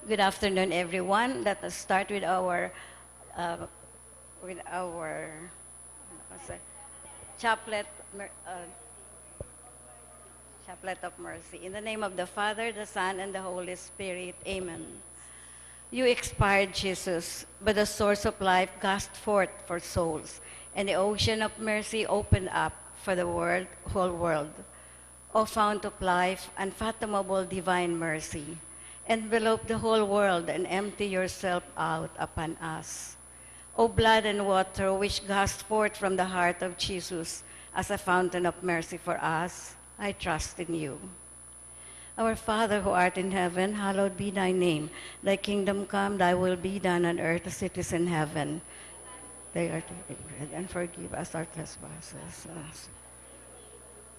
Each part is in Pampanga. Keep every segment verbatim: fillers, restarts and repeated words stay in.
Good afternoon, everyone. Let us start with our, uh, with our, ano kasi, chaplet, mer-, uh, chaplet of mercy. In the name of the Father, the Son, and the Holy Spirit. Amen. You expired, Jesus, but the source of life gushed forth for souls, and the ocean of mercy opened up for the world, whole world. O fount of life, unfathomable divine mercy, envelope the whole world and empty yourself out upon us. O blood and water which gushed forth from the heart of Jesus as a fountain of mercy for us, I trust in you. Our Father who art in heaven, hallowed be thy name. Thy kingdom come, thy will be done on earth as it is in heaven. Thy earth bread and forgive us our trespasses, as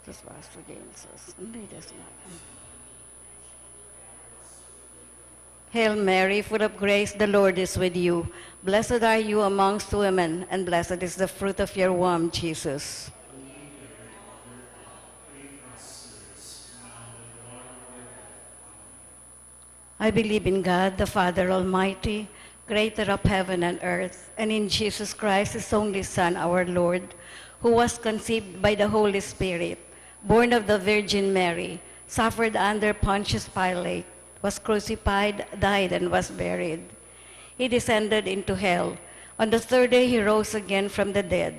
trespass against us, and lead us not. Hail Mary, full of grace, the Lord is with you. Blessed are you amongst women, and blessed is the fruit of your womb, Jesus. I believe in God, the Father Almighty, creator of heaven and earth, and in Jesus Christ, his only Son, our Lord, who was conceived by the Holy Spirit, born of the Virgin Mary, suffered under Pontius Pilate, was crucified, died, and was buried. He descended into hell. On the third day he rose again from the dead.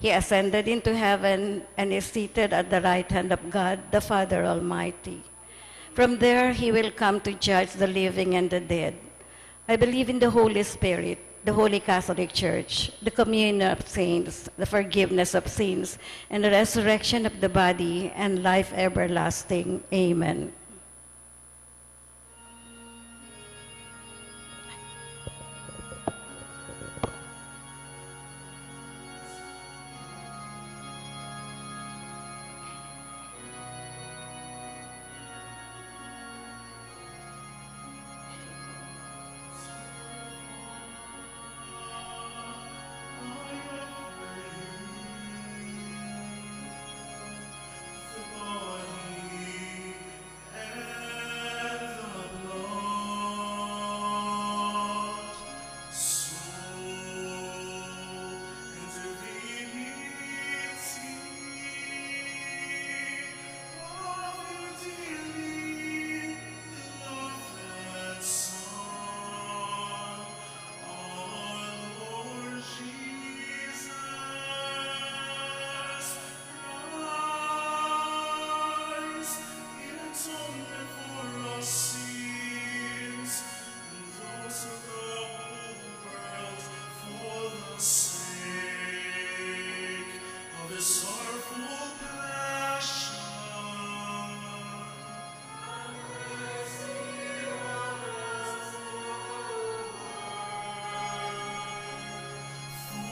He ascended into heaven and is seated at the right hand of God, the Father Almighty. From there he will come to judge the living and the dead. I believe in the Holy Spirit, the Holy Catholic Church, the communion of saints, the forgiveness of sins, and the resurrection of the body, and life everlasting. Amen.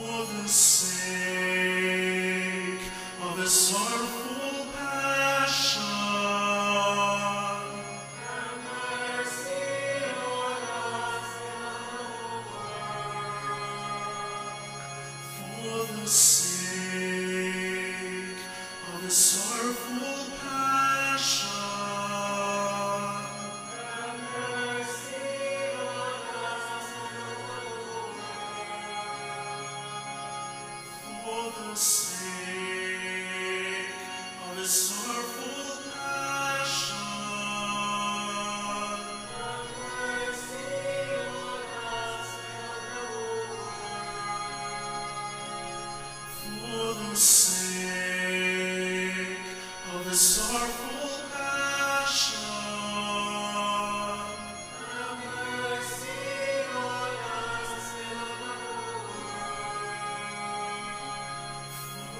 For the sake of his sorrowful passion. Have mercy on us, O Lord. For the sake of his sorrowful passion. Have mercy on us, O Lord. For the sake of his sorrowful passion. Have mercy on us, O Lord. For the sake of his sorrowful passion. Have mercy on us, O Lord.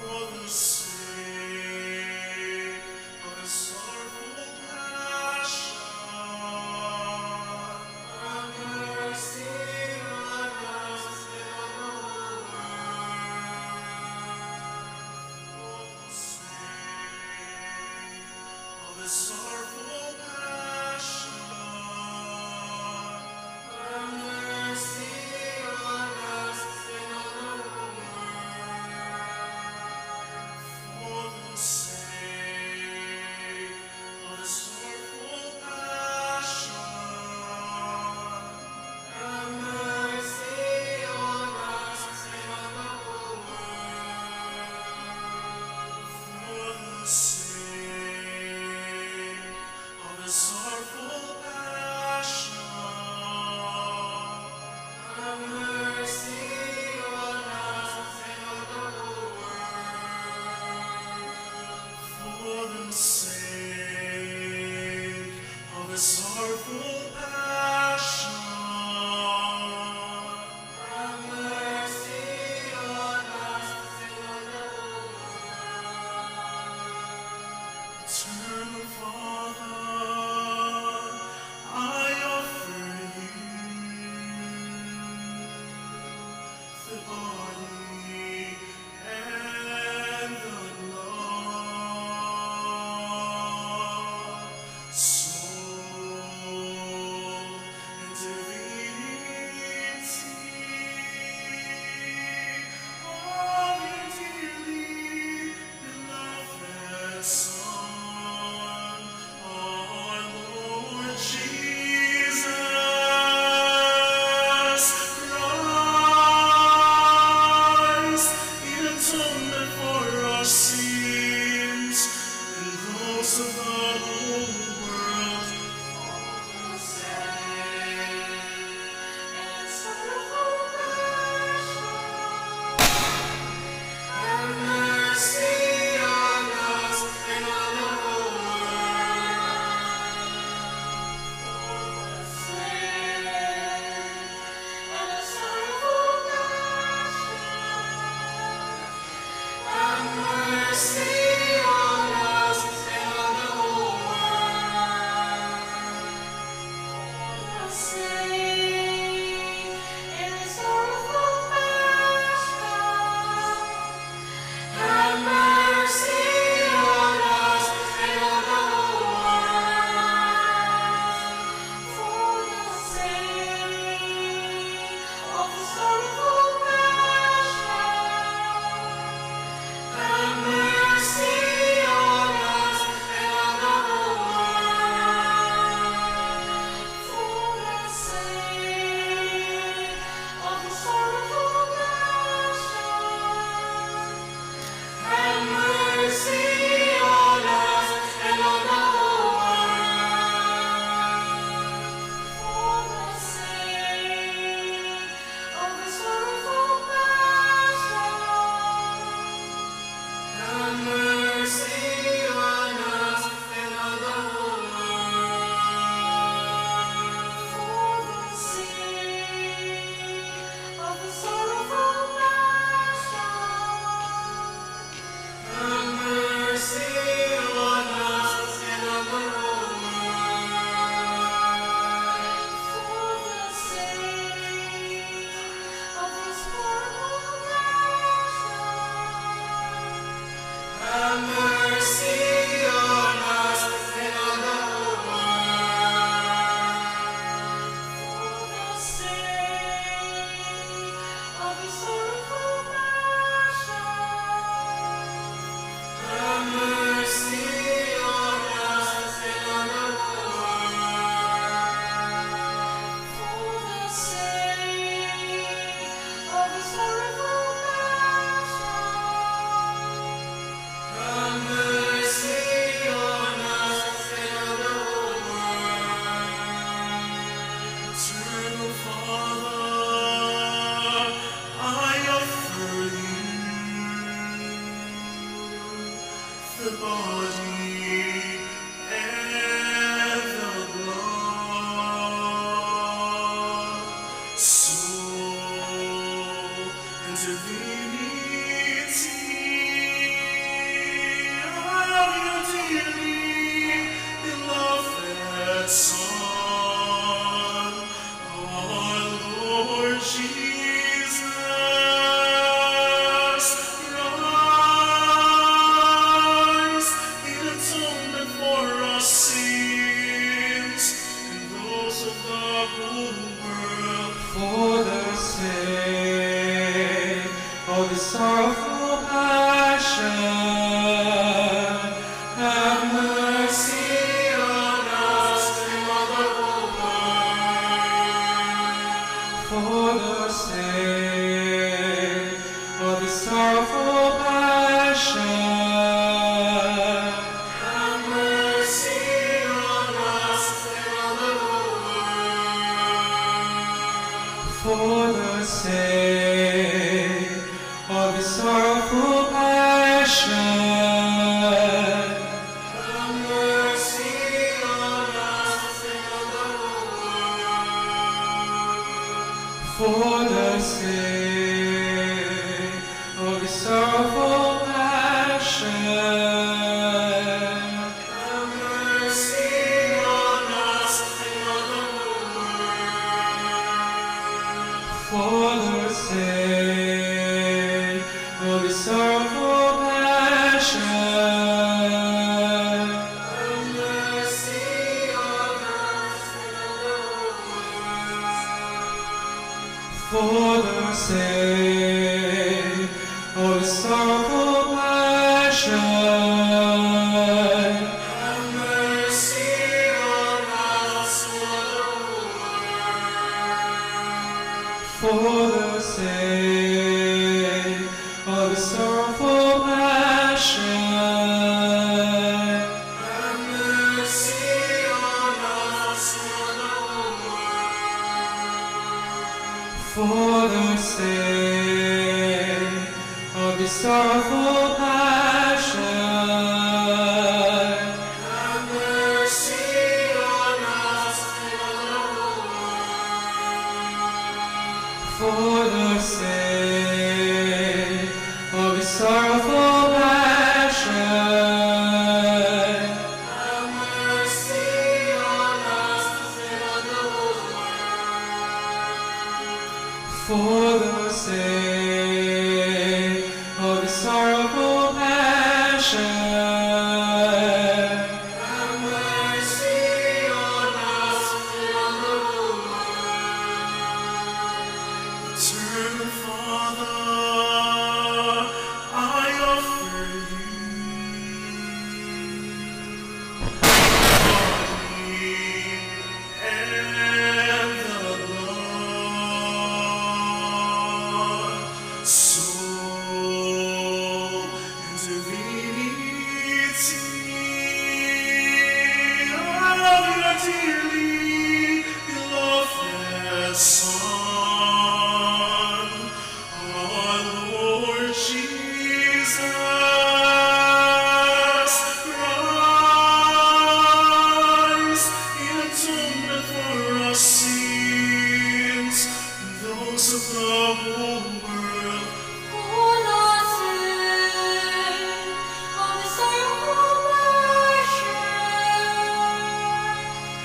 For the sake of his sorrowful passion. Have mercy on us, O Lord. For the sake of his sorrowful passion. Have mercy on us, O Lord. For the sake of his sorrowful passion. Mercy on us and on the whole world. For the sake and sorrowful Passion, have mercy on us and on the whole world. For the sake of the sorrowful Passion, have mercy on us and on the whole world. For the sake of the sorrowful Passion, have mercy on us and on the whole world. For the sake of the sorrowful Passion, have mercy on us and on the whole world. For the sake of the sorrowful Passion, have mercy on us and on the whole world. For the sake of the sorrowful Passion, have mercy on us and on the whole world. For the sake of the sorrowful Passion, have mercy on us and on the whole world. For the sake of the sorrowful Passion, have mercy on us and on the whole world. Eternal Father, I offer you the body and the blood, soul and divinity of your dearly beloved Son, our Lord Jesus Christ, in atonement for our sins and those of the whole world. For the sake of the sorrowful Passion, have mercy on us and on the whole world. For the sake of the sorrowful Passion, have mercy on us and on the whole world. For the sake of the sorrowful Passion, have mercy on us and on the whole world. For the sake of the sorrowful Passion, have mercy on us and on the whole world. For the sake of the sorrowful Passion, have mercy on us and on the whole world. For the sake of the sorrowful Passion, have mercy on us and on the whole world. For the sake of the sorrowful Passion, have mercy on us and on the whole world. For the sake of the sorrowful Passion, have mercy on us and on the whole world. For the sake of the sorrowful Passion, Have mercy on us, Lord. Eternal Father, I offer you the body and the blood, soul and divinity of your dearly beloved Son, our Lord Jesus Christ, in atonement for our sins and those of the whole world. For the sake of the sorrowful Passion,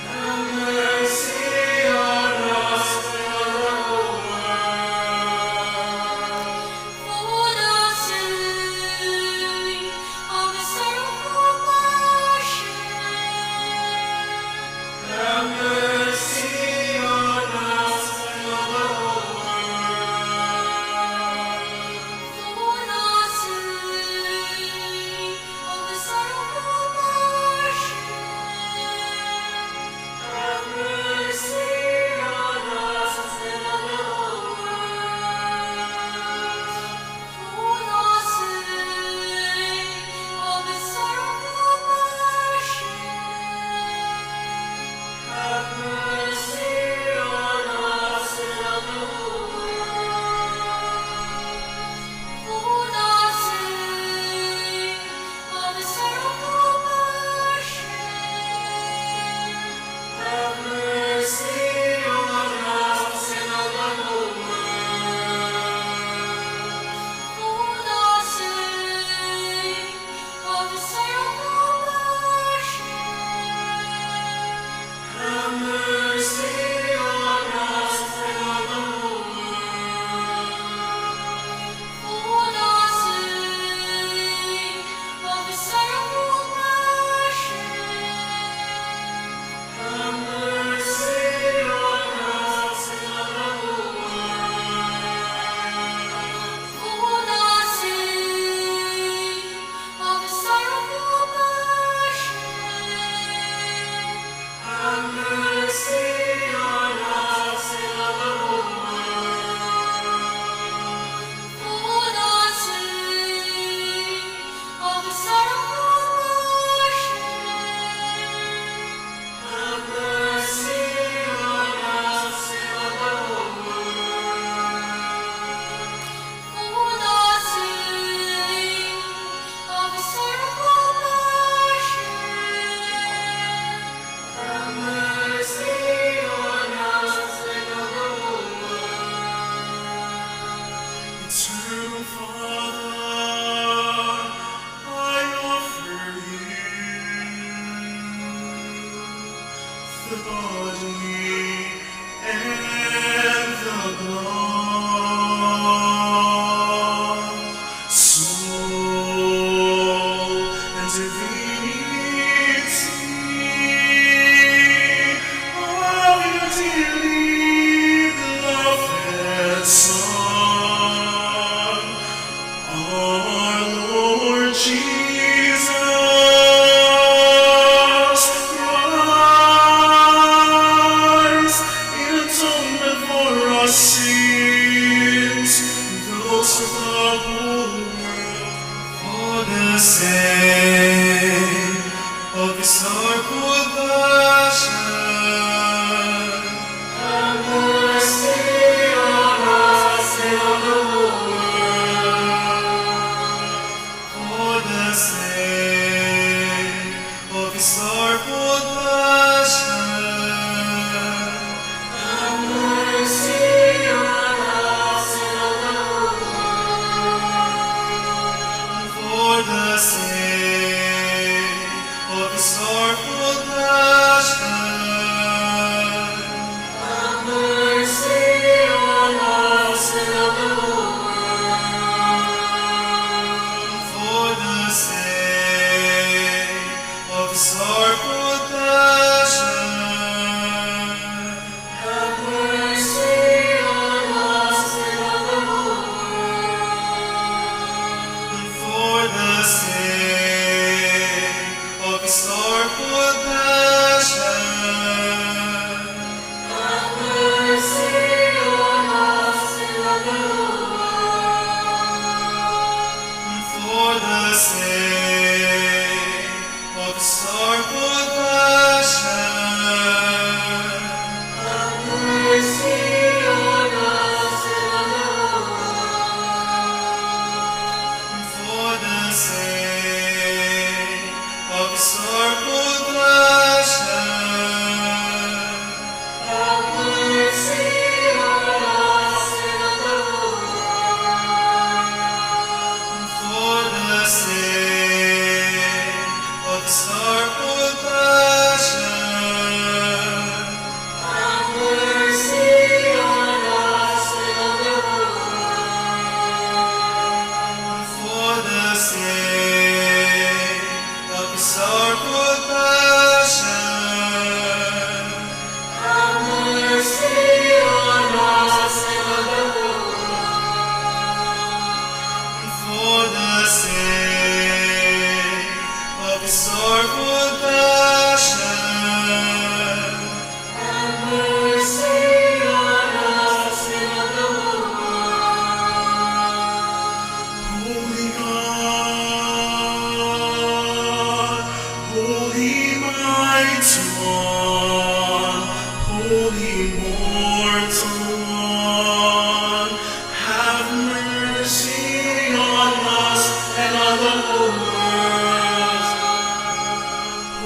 have mercy on us, Lord. For the sake of the sorrowful Passion, have mercy on us, Lord. For the sake of the sorrowful Passion, have mercy on us, Lord. For the sake of the sorrowful Passion, have mercy on us, Lord. For the sake of the sorrowful Passion, have mercy on us, Lord. For the sake of the sorrowful Passion, have mercy on us, Lord. For the sake of the sorrowful Passion, have mercy on us, Lord. For the sake of the sorrowful Passion, have mercy on us, Lord. For the sake of the sorrowful Passion, have mercy on us, Lord. For the sake of the sorrowful Passion, have mercy on us, Lord. Eternal Father, I offer you the body and the blood, soul and divinity of your dearly beloved Son, our Lord Jesus Christ, in atonement for our sins and those of the whole world. For the sake of his sorrowful Passion, have mercy on us and on the whole world. For the sake of his sorrowful Passion, have mercy on us and on the whole world. For the sake of his sorrowful Passion,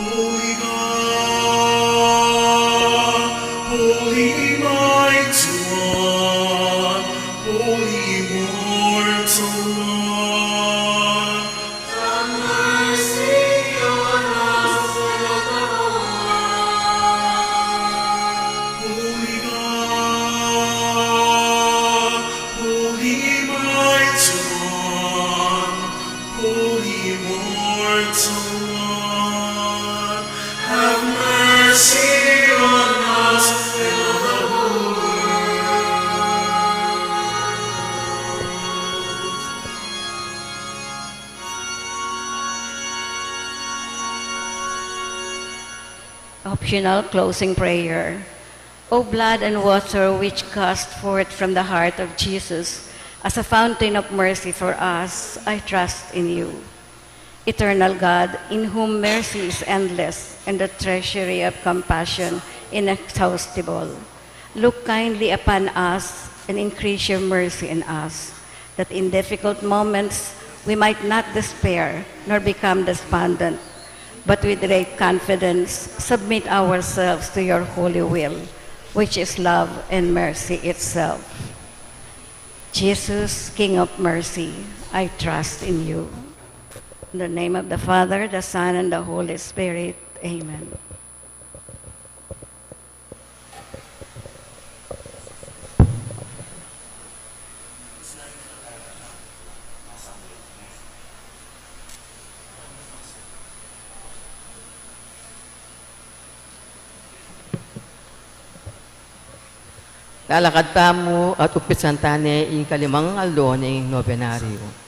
Holy God, Holy Mighty One, Holy Immortal One, have mercy on us and on the whole world. Holy God, Holy Mighty One, Holy Immortal One, have mercy on us and on the whole world. Optional closing prayer. O blood and water which gushed forth from the heart of Jesus as a fountain of mercy for us, I trust in you. Eternal God, in whom mercy is endless and the treasury of compassion inexhaustible, look kindly upon us and increase your mercy in us, that in difficult moments we might not despair nor become despondent, but with great confidence submit ourselves to your holy will, which is love and mercy itself. Jesus, King of mercy, I trust in you. In the name of the Father, the Son, and the Holy Spirit. Amen. Lalakad tamu at umpisan tane ing kalimang aldo ning nobenaryo.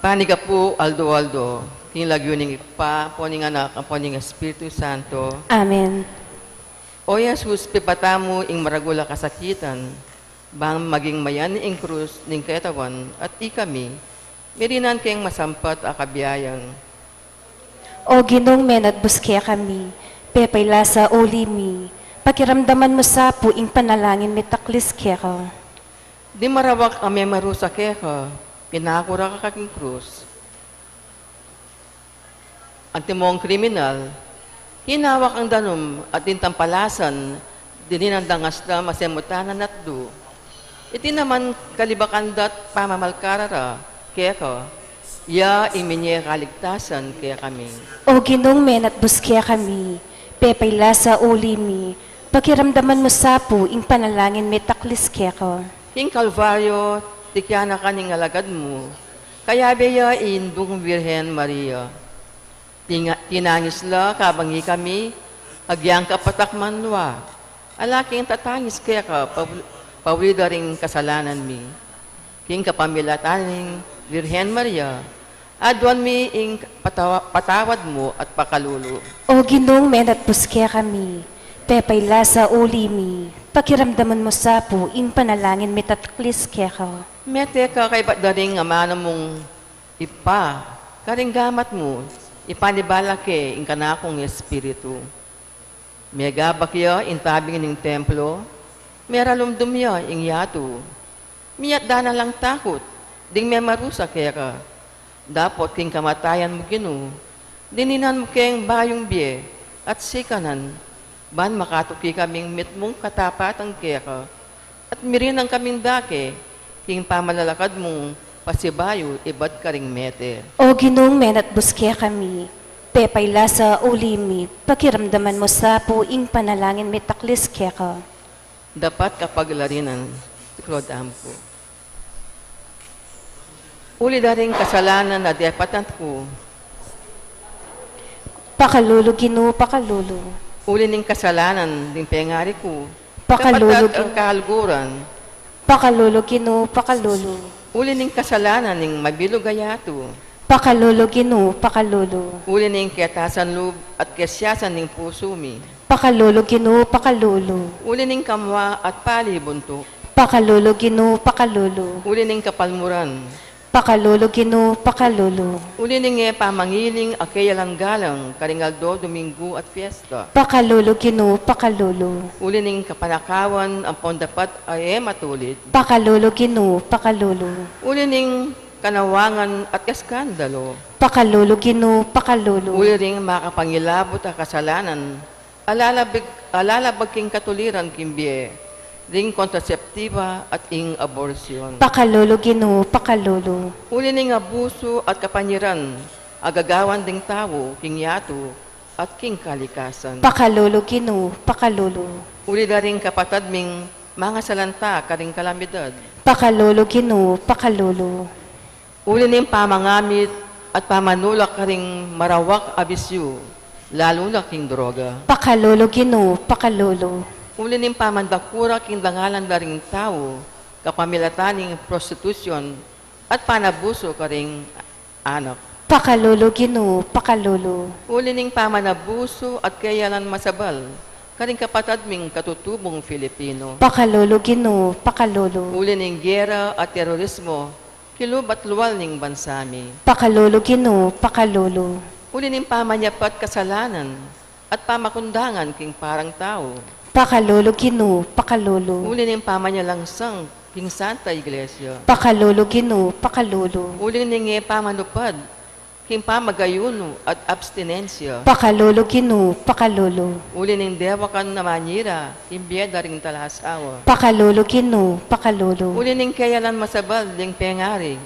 Paniga pu aldo-aldo, king lagyu ning Ibpa, ampo ning Anak, ampo ning Espiritu Santo. Amen. O Jesus, pibata mu ing maragul a kasakitan, bang maging mayan ing krus ning ketawan, at ikami, mirinan keng masampat a kabiayan. O Ginung menatbus kekami, pepaila sa uli mi, pakiramdaman mu sa pu ing panalangin mi taklis keka. Ding marawak a memarusa keka, pinaku ra ka king krus. Antimong kriminal, hinawak ang danum at ding tampalasan, dinan dang asdam a semutanan at du. Iti naman kalibakan da't pamamalkarara keka. Iya ing minye kaligtasan kekami. O Ginung menatbus kekami, pepailasa uli mi, pakiramdaman mu sa pu ing panalangin metaklis keka. King Kalbaryo, tikyanan ka ning alagad mu, kayabe ya ing Indung Birhen Maria. Tinga-, tinangis la kabang ikami agyang kapatakman lua. Ala king tatangis keka pa-, pauli da ring kasalanan mi. King kapamilatan ning Birhen Maria, aduan mi ing patawa-, patawad mu at pakalulu. O Ginung menatbus kekami, pepailasa uli mi, pakiramdaman mu sa pu ing panalangin metataklis keka. Mete ka kaybat da ring amanu mung Ibpa, karing gamat mu, ipanibala ke ing kanakung espiritu. Megabak ya ing tabing ning templo, meralumdum ya ing yatu. Miyatda na lang takut ding memarusa keka. Dapot king kamatayan mu, Ginu, dininan mu keng bayung bie at sikanan, ban makatuki kaming mitmung katapatan keka, at mirinan kaming dake king pamalalakad mung pasibayu ibat karing mete. O Ginung menatbus kekami, pepailasa uli mi, pakiramdaman mu sa pu ing panalangin metaklis keka. Dapat kapaglarinan, si Claude Ampu. Uli da ring kasalanan a depatan ku. Pakalulu, Ginu, pakalulu. Uli ning kasalanan ding pengari ku. Pakalulu, kapatad at Ginu. Kaluguran. Pakalulu, Ginu, pakalulu. Uli ning kasalanan ning mabilug a yatu. Pakalulu, Ginu, pakalulu. Uli ning ketasan lub at kesiasan ning pusu mi. Pakalulu, Ginu, pakalulu. Uli ning kamua at pali buntu. Pakalulu, Ginu, pakalulu. Uli ning kapalmuran. Pakalulu, Ginu, pakalulu. Uli ning e pamangiling a keyalang galang karing aldo Domingu at piyesta. Pakalulu, Ginu, pakalulu. Uli ning kapanakawan ampon dapat a e matulid. Pakalulu, Ginu, pakalulu. Uli ning kanawangan at eskandalu. Pakalulu, Ginu, pakalulu. Uli ring makapangilabut a kasalanan, alalabig, alalabag king katuliran king bie, ring kontraseptiba at ing aborsion. Pakalulu, Ginu, pakalulu. Uli ning abusu at kapanyiran a gagawan ding tau king yatu at king kalikasan. Pakalulu, Ginu, pakalulu. Uli da ring kapatad ming mangasalanta karing kalamidad. Pakalulu, Ginu, pakalulu. Uli ning pamangamit at pamanulak karing marawak a bisyu, lalu na king droga. Pakalulu, Ginu, pakalulu. Uli ning pamandakura king dangalan da ring tau, kapamilatan ning prostitusyun at panabusu karing anak. Pakalulu, Ginu, pakalulu. Uli ning pamanabusu at keyalan masabal karing kapatad ming katutubung Filipino. Pakalulu, Ginu, pakalulu. Uli ning gera at terorismo kilub at lual ning bansa mi. Pakalulu, Ginu, pakalulu. Uli ning pamanyapat kasalanan at pamakundangan king parang tau. Pakalulu, Ginu, pakalulu. Uli ning pamanyalangsang king Santa Iglesia. Pakalulu, Ginu, pakalulu. Uli ning e pamanupad king pamagayunu at abstinensya. Pakalulu, Ginu, pakalulu. Uli ning dewakan a manyira king bie da ring talasawa. Pakalulu, Ginu, pakalulu. Uli ning keyalan masabal ding pengari.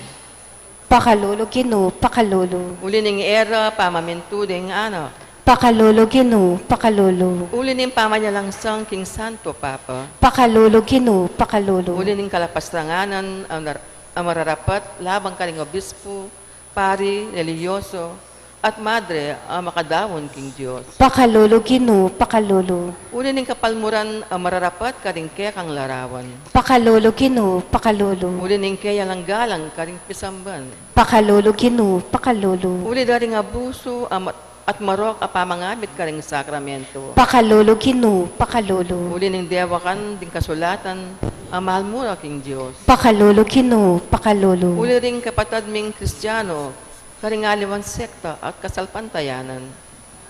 Pakalulu, Ginu, pakalulu. Uli ning e ra pamamintu ding anak. Pakalulu, Ginu, pakalulu. Uli ning pamanyalangsang king Santo Papa. Pakalulu, Ginu, pakalulu. Uli ning kalapastanganan a nar-, a mararapat laban karing obispu, pari, relihiyoso, at madre a makadaun king Dios. Pakalulu, Ginu, pakalulu. Uli ning kapalmuran a mararapat karing kekang larawan. Pakalulu, Ginu, pakalulu. Uli ning keyalang galang karing pisamban. Pakalulu, Ginu, pakalulu. Uli da ring abusu a ma-, at marok a pamangamit karing sakramento. Pakalulu, Ginu, pakalulu. Uli ning dewakan ding kasulatan a malmura king Dios. Pakalulu, Ginu, pakalulu. Uli ring kapatad ming Kristiano karing aliwang sekta at kasalpantayanan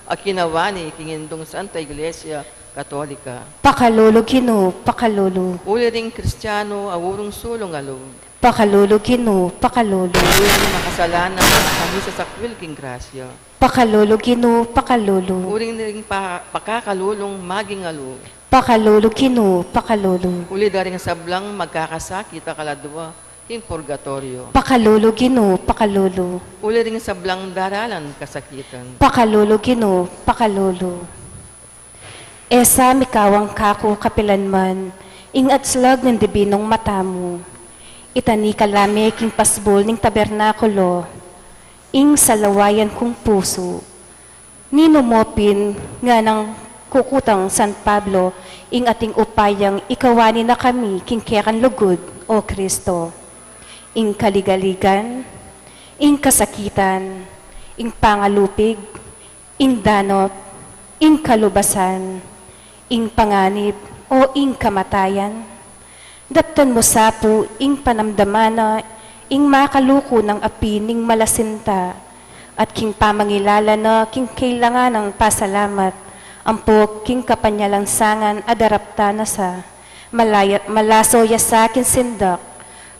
a kinawani king Indung Santa Iglesia Katolika. Pakalulu, Ginu, pakalulu. Uli ring Kristiano a urung sulung a lub. Pakalulu, Ginu, pakalulu. Uli ring makasalanan a misasakwil king grasya. Pakalulu, Ginu, pakalulu. Uli ring pa-, pakakalulung maging alu. Pakalulu, Ginu, pakalulu. Uli da ring sablang magkakasakit a kaladwa King purgatorio. Pakalulu, Ginu, pakalulu. Uli ring sablang daralan kasakitan. Pakalulu, Ginu, pakalulu. E sa mikawang kaku kapilanman ing atslag ning dibinung mata mu. Itani ka la me king pasbul ning tabernakulo ing salawayan kung pusu. Ninu mu pin nganang kukutang San Pablo ing ating upayang ikawani na kami king kekang lugud, O Kristo. Ing kaligaligan, ing kasakitan, ing pangalupig, ing danop, ing kalubasan, ing panganib, o ing kamatayan. Daptan mu sa pu ing panamdaman na ing makaluku nang api ning malasinta, at king pamangilala na king kailangan nang pasalamat, ampo king kapanyalansangan a daraptan na sa, malaya-, malaso ya sa king sindak,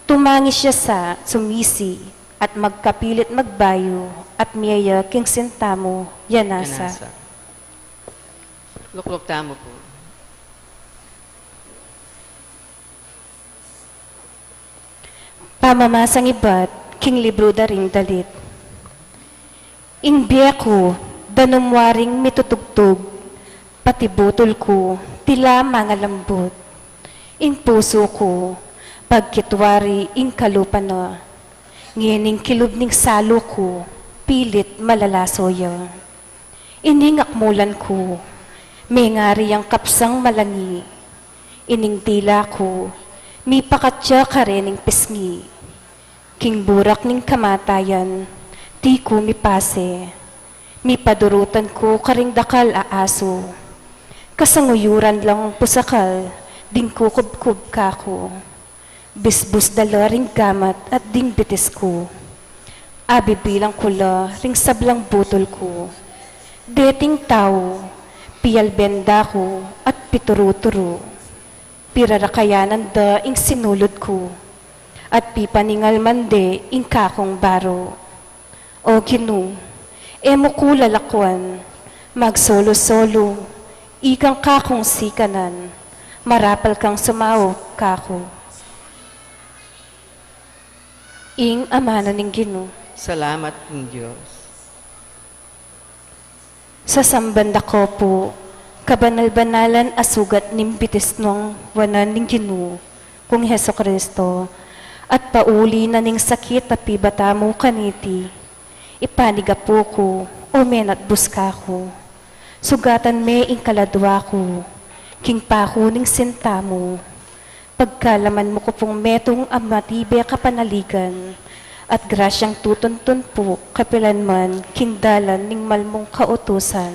tumangis ya sa, sumisi, at magkapilit magbayu, at mie ya king sinta mu, ya nasa. Ya nasa. Lukluk tamu pu. Pamamasang ibat king libru da ring dalit. Ing bie ku, danum waring mitutugtug, pati butul ku, tila mangalambut. Ing pusu ku, pagkit wari ing kalupa na. Ngening kilub ning salu ku, pilit malalaso ya. Ining akmulan ku, mengari yang kapsang malangi. Ining dila ku, mipakat ya karening pisngi. King burak ning kamatayan, di ku mipase. Mipadurutan ku karing dakal a asu. Kasanguyuran lang pusakal, ding kukubkub kaku. Bisbus da la ring gamat at ding bitis ku. Abibilang ku la ring sablang butul ku. Deting tau, pialben da ku at pituru-turu. Pirarakayanan da ing sinulud ku. At pipaningalman de ing kakung baru. O Ginu, e mu ku lalakwan, magsolu-solu, ikang kakung sikanan, marapal kang sumaup kaku. Ing amanu ning Ginu. Salamat king Dios. Sasamban da ko pu, kabanal-banalan a sugat ning bitis nang wanan ning Ginu kung Jesucristo, at pauli na ning sakit a pibata mu kaniti. Ipanigapu ku, o menatbus kaku. Sugatan me ing kaladua ku, king paku ning sinta mu. Pagkalaman mu ku pung metung a matibe kapanaligan, at grasyang tutuntun pu kapilanman king dalan ning malmung kautusan.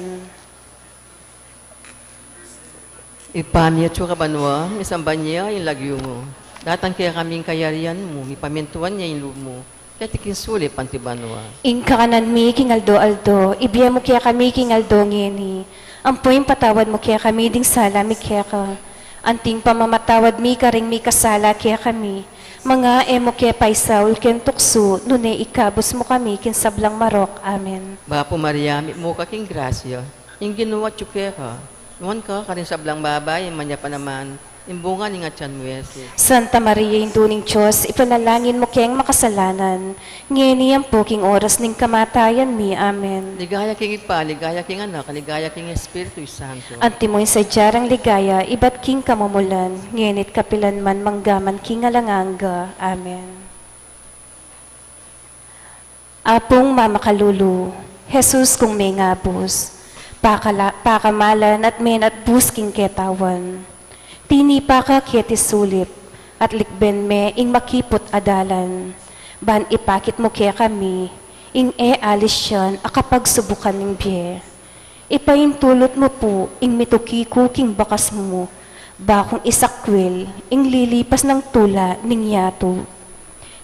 Ibpa mi atsu ka banua, misamban ya ing lagyu mu. Datang kekami ing kayarian mu, mipamintuan ya ing lub mu, keti king sulip anti banua. Ing kakanan mi king aldo-aldo, ibie mu kekami king aldo ngeni. Ampo ipatawad mu kekami ding sala mi keka, anti ing pamamatawad mi karing mikasala kekami. Manga e mu ke paisaul king tuksu, nune ikabus mu kami king sablang marok. Amen. Bapu Maria, mitmu ka king grasya, ing Ginu atyu keka. Nuan ka karing sablang babai, at nuan ya pa naman ing bunga ning atian mu, Jesus. Santa Maria, Indu ning Dios, ipanalangin mu keng makasalanan, ngeni ampo king oras ning kamatayan mi. Amen. Ligaya king Ibpa, ligaya king Anak, ligaya king Espiritu Santo. Antimo ing sadya rang ligaya ibat king kamumulan, ngeni't kapilanman, manggaman king alang angga. Amen. Apung mamakalulu, Jesus kung mengabus, pakala-, pakamalan at menatbus king ketawan. Tinipa ka keti sulip, at likben me ing makiput a dalan. Ban ipakit mu kekami ing e alisian a kapagsubukan ning bie. Ipaintulut mu pu ing mituki ku king bakas mu, bakung isakwil ing lilipas nang tula ning yatu.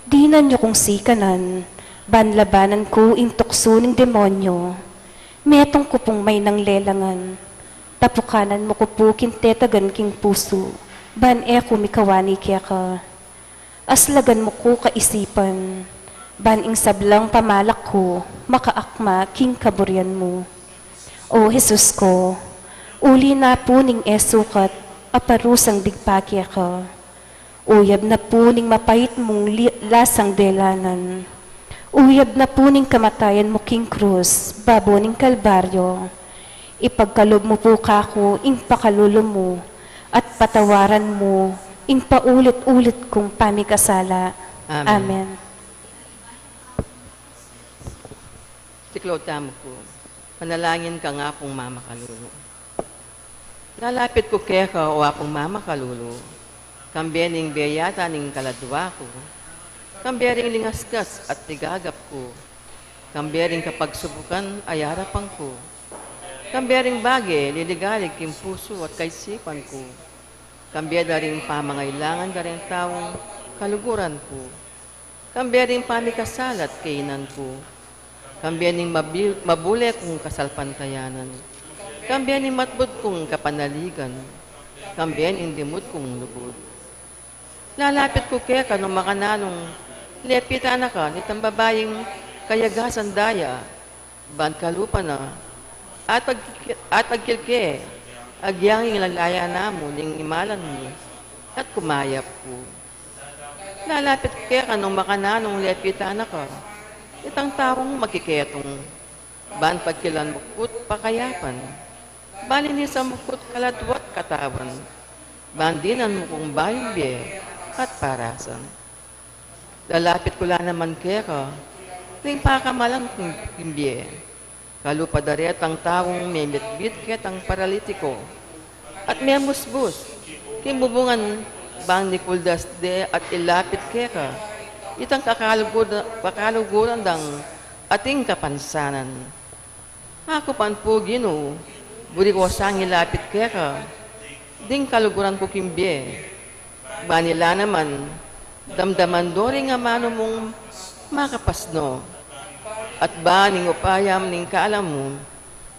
Dinan yu kung sikanan, ban labanan ku ing tuksu ning demonyo. Metung ku pung maynang lelangan, tapukanan mu ku pu king tetagan king pusu, ban e ku mikawani keka. Aslagan mu ku kaisipan, ban ing sablang pamalak ku makaakma king kaburian mu. O Jesus ku, uli na pu ning e sukat a parusang digpa keka. Uyab na pu ning mapait mung li-, lasang delanan. Uyab na pu ning kamatayan mu king krus, babo ning Kalbaryo. Ipagkalub mu pu kaku ing pakalulu mu, at patawaran mu ing paulit-ulit kung pamikasala. Amen. Amen. Siklaud tamu pu. Panalangin kang Apung Mamakalulu. Lalapit ku keka, o Apung Mamakalulu, kambe ning bie yata ning kaladua ku, kambe ring lingaskas at ligagap ku, kambe ring kapagsubukan a arapan ku, kambe ring bage liligalig king pusu at kaisipan ku, kambe da ring pamangailangan da ring taung kaluguran ku, kambe ring pamikasala at kainan ku, kambe ning mabi-, mabule kung kasalpantayanan, kambe ning matbud kung kapanaligan, kambe ning dimut kung lugud. Lalapit ku keka nung makananung lepitan na ka nitang babaing kayagasan daya, ban kalupa na, atag-, atagkil ke, agyang ing lalaya na mu ning imalan mu, at kumayap ku. Lalapit ku keka nung makananung lepitan na ka nitang taung makiketung, ban pagkilan mu ku't pakayapan, ban linisan mu ku't kaladua't katawan, ban dinan mu kung bayung bie at parasan. Lalapit ku la naman keka ning pakamalan kung king bie, kalupa da retang taung memitbit ketang paralitiko at memusbus king bubungan, ban mikuldas de at ilapit keka itang kakalugu-, kakaluguran dang ating kapansanan. Aku pa pu, Ginu, buri ku sang ilapit keka ding kaluguran ku king bie, ban ila naman damdaman do ring amanu mung makapasno, at ban ing upayam ning kalam mu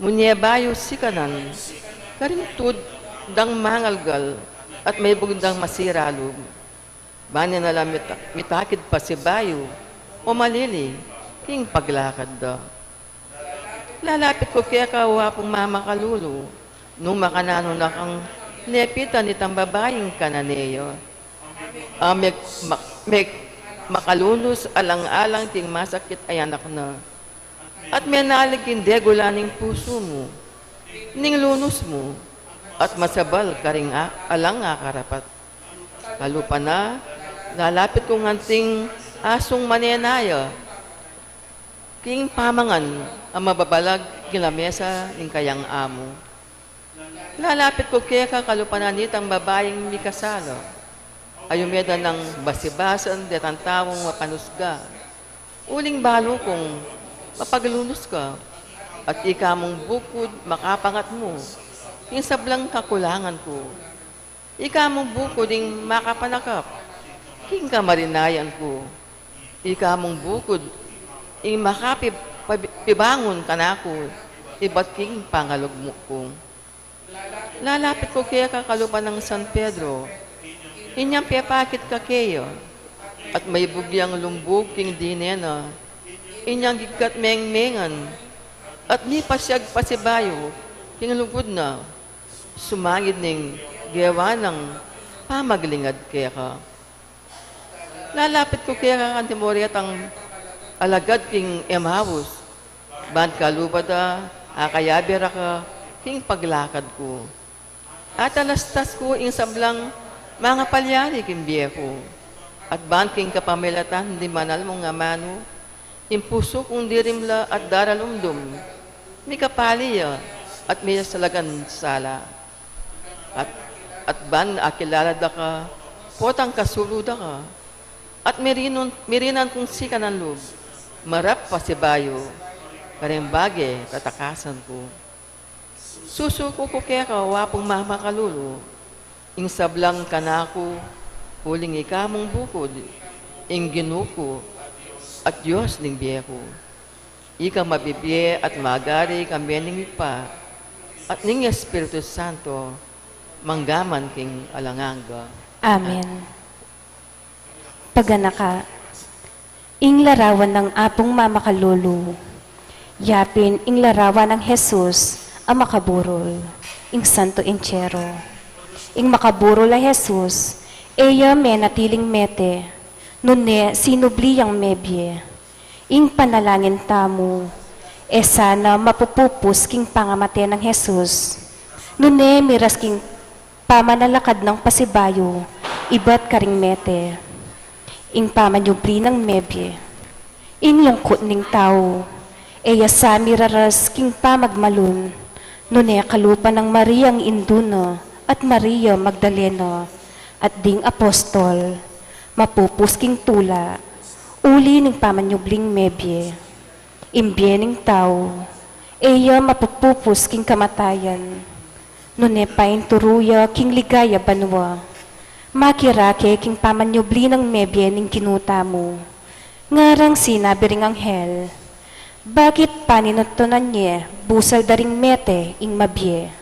munye bayu sikanan karing tud dang mangalgal at maibug dang masira lub. Ban e na la mita-, mitakid pasibayu o malili king paglakad da. Lalapit ku keka, o Apung Mamakalulu, nung makananu na kang nepitan itang babaing Cananea, a meg-, ma-, meg-, makalunus alang-alang king masakit a anak na, at menalig king degulan ning pusu mu, ning lunus mu, at masabal karing a-, alang akarapat. Kalupa na, lalapit kung anting asung manenaya king pamangan a mababalag king lamesa ning kayang amu. Lalapit ku keka kalupa na nitang babaing mikasala, a yume da nang basibasan detang taung mapanusga. Uling balu kung mapaglunus ka, at ika mung bukud makapangat mu king sablang kakulangan ku. Ika mung bukud ing makapanakap king kamarinayan ku. Ika mung bukud ing makapib-, pabi-, pibangun kanaku ibat king pangalugmuk ku. Lalapit ku keka kalupa nang San Pedro, inyang pepakit ka keya, at maibug yang lumbug king dine na, inyang gigkat mengmengan, at mipasiag pasibayu king lugud na, sumangid ning gewa nang pamaglingad keka. Lalapit ku keka kanti mo retang alagad king Emmaus, ban kalupa da akayabe ra ka king paglakad ku. Atalastas ku ing sablang mangapalyari king bie ku, at ban king kapamilatan ding banal mung amanu, ing pusu kung dirimla at daralumdum, mikapali ya at miyasalagan sala. At, at ban akilala da ka potang kasulu da ka, at mirinun-, mirinan kung sikanan lub, marap pasibayu karing bage tatakasan ku. Susuku ku keka, o Apung Mamakalulu, ing sablang kanaku, uling ika mung bukud ing Ginu ku at Dios ning bie ku. Ika mabibie at magari kambe ning Ibpa at ning Espiritu Santo, manggaman king alang angga. Amen. Paganaka. Ing larawan nang Apung Mamakalulu. Yapin ing larawan nang Jesus a makaburul, ing Santo Entierro. Ing makaburul a Jesus, E ya menatiling mete, nune sinubli yang mebie. Ing panalangin tamu, e sana mapupupus king pangamate nang Jesus, nune miras king pamanalakad nang pasibayu ibat karing mete. Ing pamanyubli nang mebie, ing lungkut ning tau, e ya sa miraras king pamagmalun, nune kalupa nang Maria ing indu na at Maria Magdalena at ding apostol, mapupus king tula, uli ning pamanyubling mebie. Ing bie ning tau, e ya mapupupus king kamatayan, nune painturu ya king ligaya banua. Makirake king pamanyubli nang mebie ning Ginu tamu. Ngarang sinabi ring anghel, bakit paninutunan ye busal da ring mete ing mabie?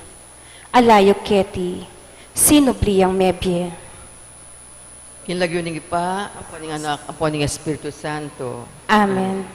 Ala yu keti, sinubli yang mebie. King lagyu ning Ibpa, ampo ning Anak, ampo ning Espiritu Santo. Amen.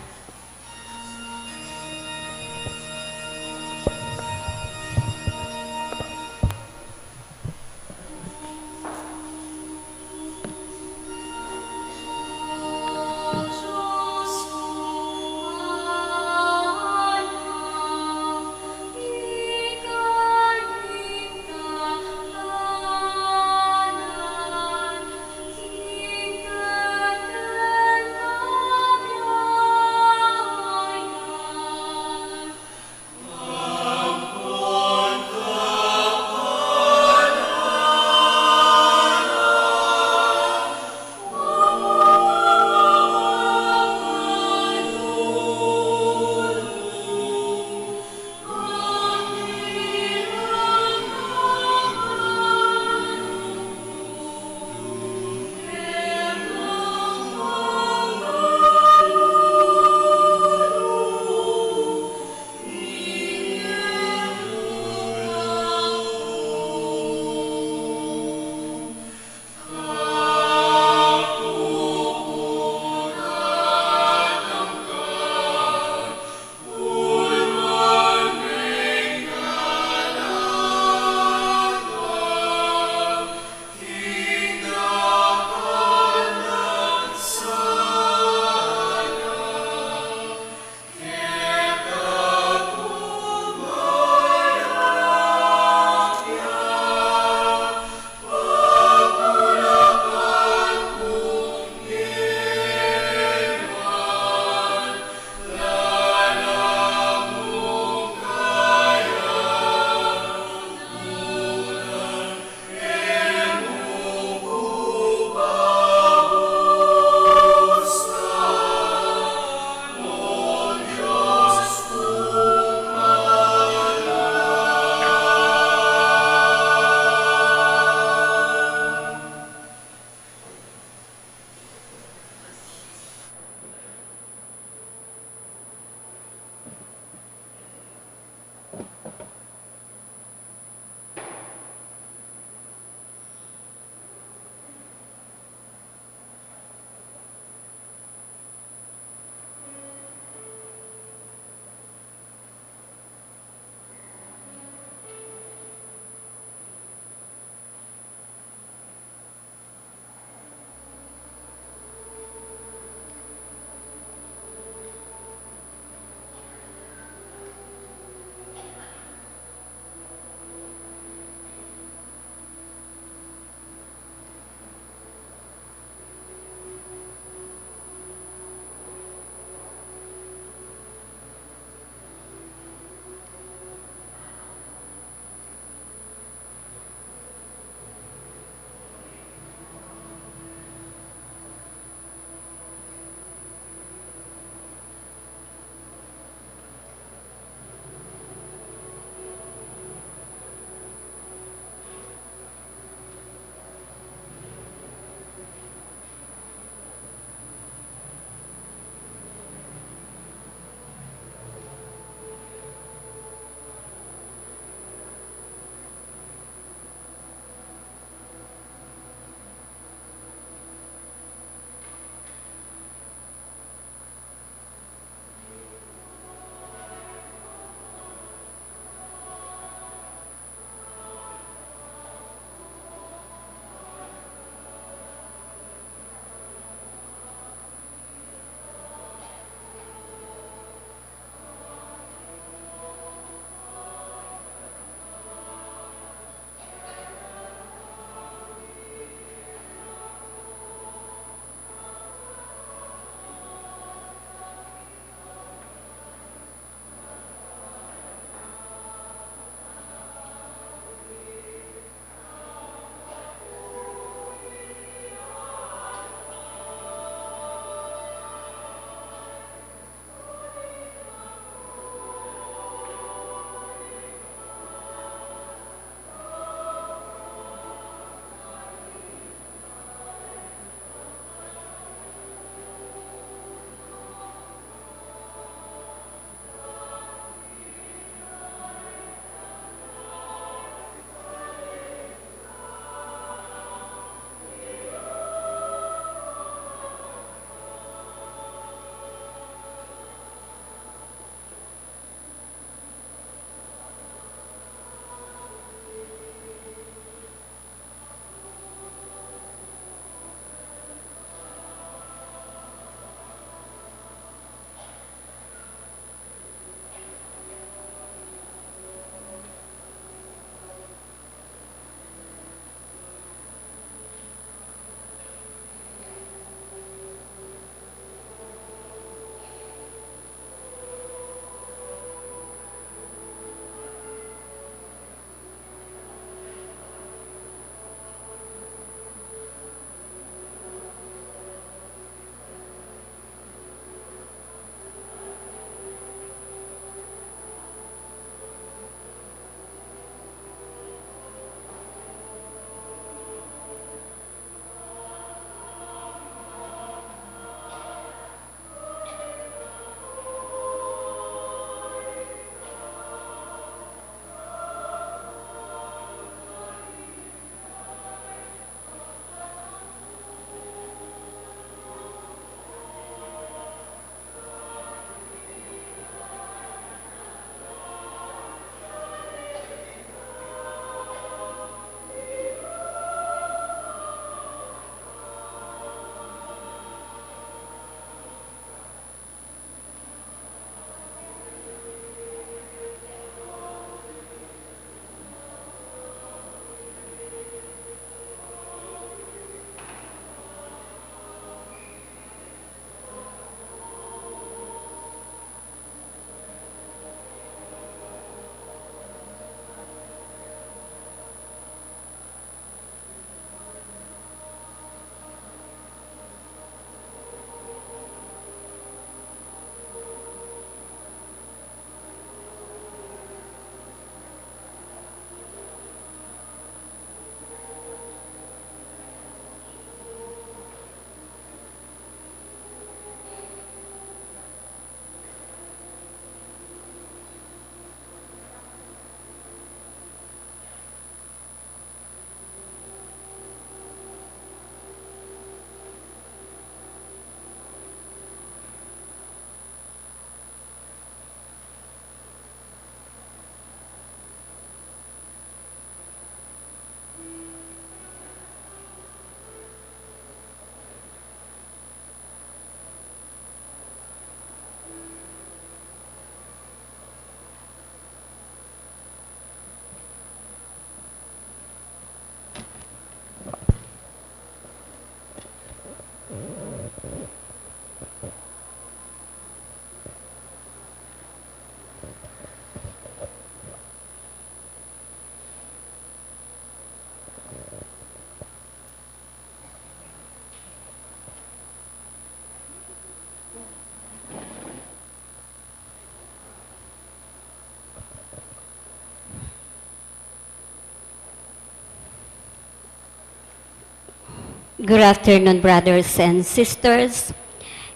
Good afternoon, brothers and sisters.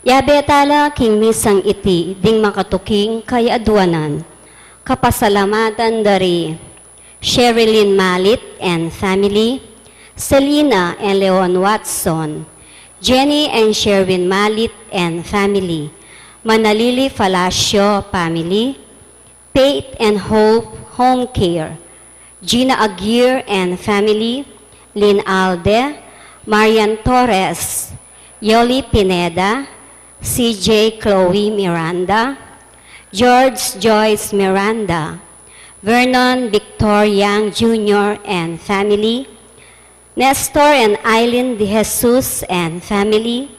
Yabe tala king misang iti ding makatuking kayadwanan. Kapasalamatan dari Sherilyn Malit and family, Selina and Leon Watson, Jenny and Sherwin Malit and family, Manalili Falacio family, Faith and Hope Home Care, Gina Aguirre and family, Lynn Alde, Marian Torres, Yoli Pineda, C J Chloe Miranda, George Joyce Miranda, Vernon Victor Young Junior and family, Nestor and Eileen De Jesus and family,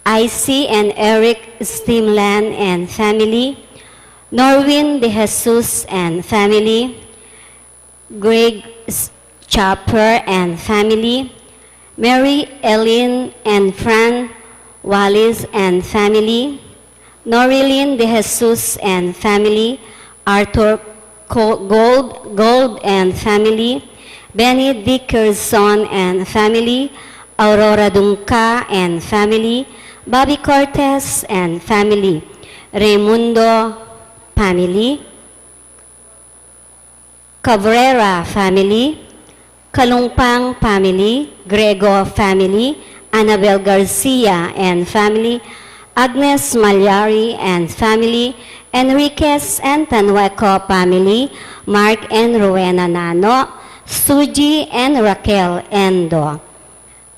Icy and Eric Steamland and family, Norwin De Jesus and family, Greg S- Chopper and family, Mary Ellen and Fran Wallis and family, Norilyn De Jesus and family, Arthur Co- Gold, Gold and family, Benny Dickerson and family, Aurora Dunca and family, Bobby Cortez and family, Raimundo family, Cabrera family, Kalungpang family, Grego family, Annabel Garcia and family, Agnes Malyari and family, Enriquez and Tanueco family, Mark and Rowena Nano, Suji and Raquel Endo.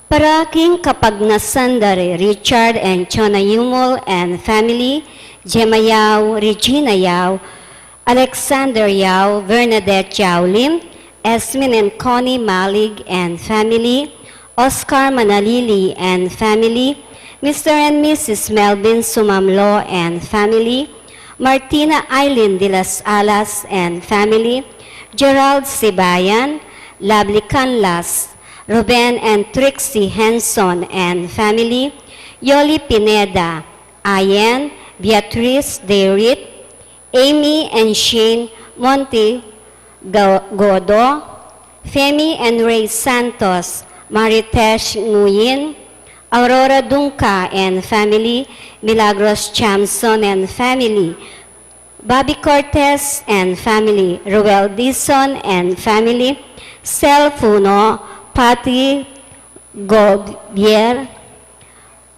Para king kapagnasan dari Richard and Chona Yumul and family, Gemma Yao, Regina Yao, Alexander Yao, Bernadette Yao Lim, Esmin and Connie Malig and family, Oscar Manalili and family, Mister and Missus Melvin Sumamlo and family, Martina Eileen de las Alas and family, Gerald Sibayan, Lovely Canlas, Ruben and Trixie Henson and family, Yoli Pineda, Ayen, Beatriz Derit, Amy and Shane Monte Go- Godo, Femi and Ray Santos, Maritesh Nguyen, Aurora Dunca and family, Milagros Chamson and family, Bobby Cortez and family, Ruel Dizon and family, Sel Funo, Patty Gobier,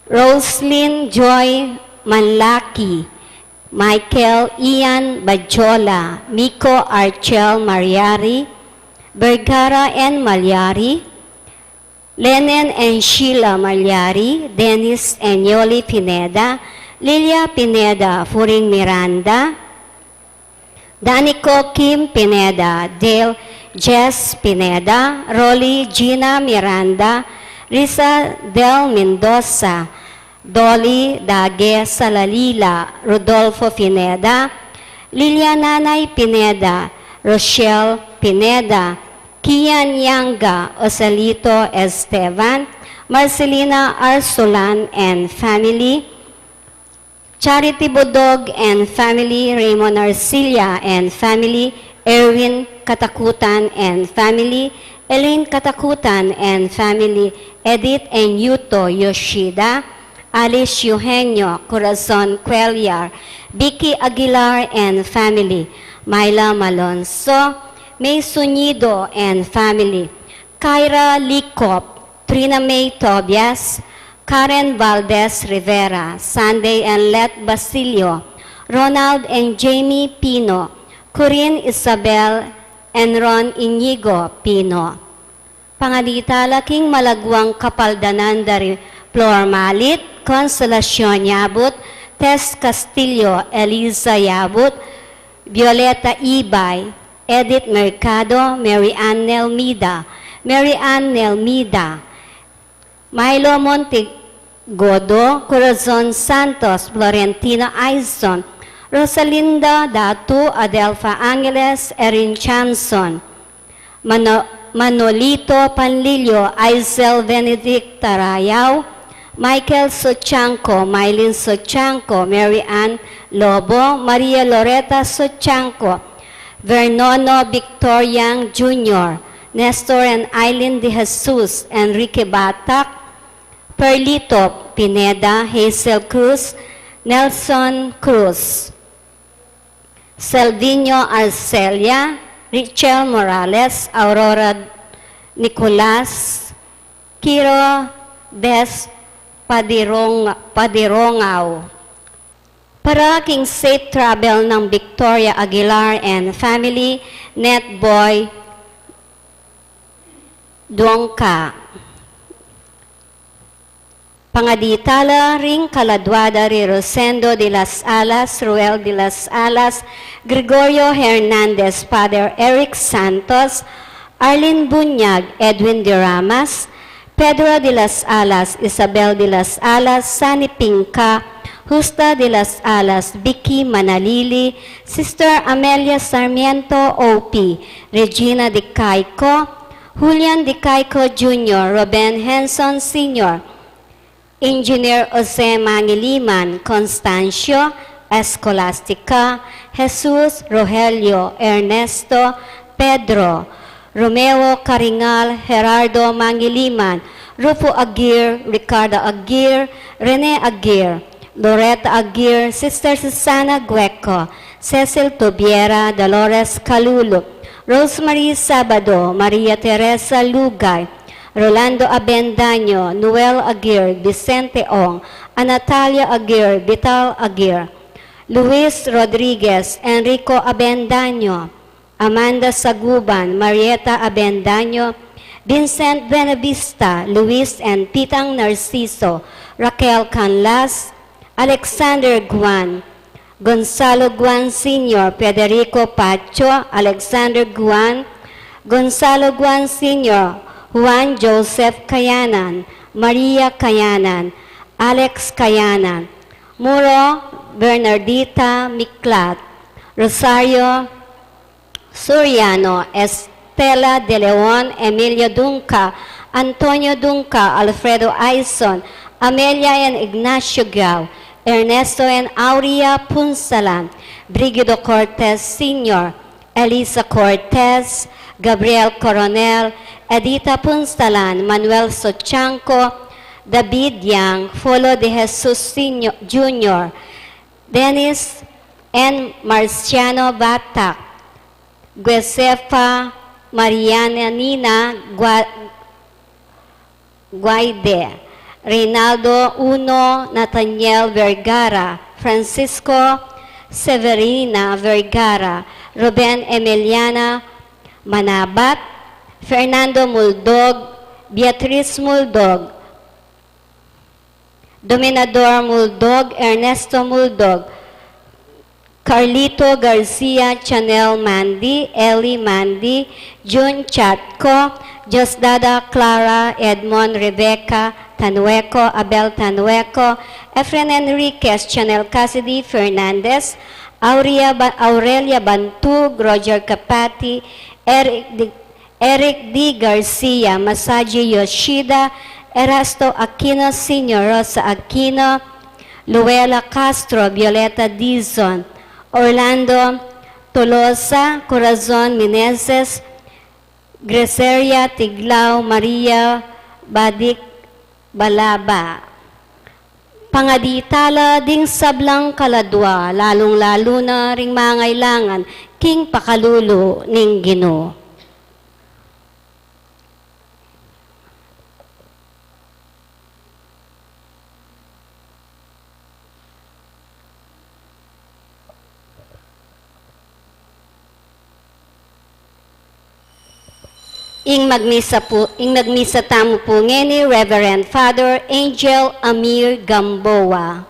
Roslyn Joy Manlaki, Michael Ian Badjola, Miko Archel Mariari, Vergara and Malyari, Lenen and Sheila Malyari, Dennis and Yoli Pineda, Lilia Pineda, Furing Miranda, Danico Kim Pineda, Dale Jess Pineda, Rolly Gina Miranda, Risa Del Mendoza, Dolly Dage Salalila, Rodolfo Pineda, Lilia Nanay Pineda, Rochelle Pineda, Kian Yanga, Osalito Esteban, Marcelina Arsolan and family, Charity Budog and family, Raymond Arcilla and family, Erwin Katakutan and family, Elaine Katakutan and family, Edith and Yuto Yoshida, Alice Eugenio, Corazon Cuellar, Vicky Aguilar and family, Myla Malonzo, May Sunido and family, Kyra Licop, Trina May Tobias, Karen Valdez Rivera, Sunday and Let Basilio, Ronald and Jamie Pino, Corinne Isabel, and Ron Inigo Pino. Panganita la king malagwang kapaldanan dari Flor Malit, Consolacion Yabut, Tess Castillo, Eliza Yabut, Violeta Ibay, Edith Mercado, Mary Ann Nelmida, Mary Ann Nelmida, Milo Montigodo, Corazon Santos, Florentino Aison, Rosalinda Datu, Adelfa Angeles, Erin Chamson, Mano- Manolito Panlilio, Aisel Benedict Tarayao, Michael Sochanco, Mylene Sochanco, Mary Ann Lobo, Maria Loreta Sochanco, Vernono Victor Yang Junior, Nestor and Eileen De Jesus, Enrique Batak, Perlito Pineda, Hazel Cruz, Nelson Cruz, Selvino Arcelia, Richel Morales, Aurora Nicolas, Kiro Des Padirong-, Padirongao. Para king safe travel nang Victoria Aguilar and family, Net Boy Duongka. Pangaditala ring kaladua da ri Rosendo de las Alas, Ruel de las Alas, Gregorio Hernandez, Father Eric Santos, Arlene Bunyag, Edwin de Ramas, Pedro de las Alas, Isabel de las Alas, Sani Pinca, Justa de las Alas, Vicky Manalili, Sister Amelia Sarmiento, O P, Regina de Caico, Julian de Caico Junior, Ruben Henson Senior, Engineer Jose Mangiliman, Constancio, Escolastica, Jesus, Rogelio, Ernesto, Pedro, Romeo Caringal, Gerardo Mangiliman, Rufo Aguirre, Ricardo Aguirre, Rene Aguirre, Loretta Aguirre, Sister Susana Gueco, Cecil Tubiera, Dolores Calulu, Rosemary Sabado, Maria Teresa Lugay, Rolando Abendaño, Noel Aguirre, Vicente Ong, Anatalia Aguirre, Vital Aguirre, Luis Rodriguez, Enrico Abendaño, Amanda Saguban, Marieta Abendaño, Vincent Buenavista, Luis and Pitang Narciso, Raquel Canlas, Alexander Guan, Gonzalo Guan Senior, Federico Pacho, Alexander Guan, Gonzalo Guan Senior, Juan Joseph Kayanan, Maria Kayanan, Alex Kayanan, Muro Bernardita Miklat, Rosario Soriano, Estela de Leon, Emilio Dunca, Antonio Dunca, Alfredo Aison, Amelia and Ignacio Gao, Ernesto and Aurea Punsalan, Brigido Cortez Senior, Elisa Cortez, Gabriel Coronel, Edita Punsalan, Manuel Sochanco, David Yang, Folo de Jesus Senior, Junior, Dennis and Marciano Batak, Guesefa Mariana Nina Gua-, Guaide, Reynaldo Uno, Nathaniel Vergara, Francisco Severina Vergara, Ruben Emiliana Manabat, Fernando Muldog, Beatriz Muldog, Dominador Muldog, Ernesto Muldog, Carlito Garcia, Chanel Mandy, Ellie Mandy, Jun Chatco, Diosdada Clara, Edmond Rebecca Tanueco, Abel Tanueco, Efren Enriquez, Chanel Cassidy Fernandez, Aurea Ba-, Aurelia Bantug, Roger Capati, Eric Di-, Eric D. Garcia, Masaji Yoshida, Erasto Aquino Senior, Rosa Aquino, Luella Castro, Violeta Dizon, Orlando Tolosa, Corazon Meneses, Greseria Tiglao, Maria Badik Balaba. Pangaditala ding sablang kaladua, lalung-lalu na ring mangailangan king pakalulu ning Ginu. Ing magmisa pu-, ing magmisa tamu pu ngeni, Reverend Father Angel Amir Gamboa.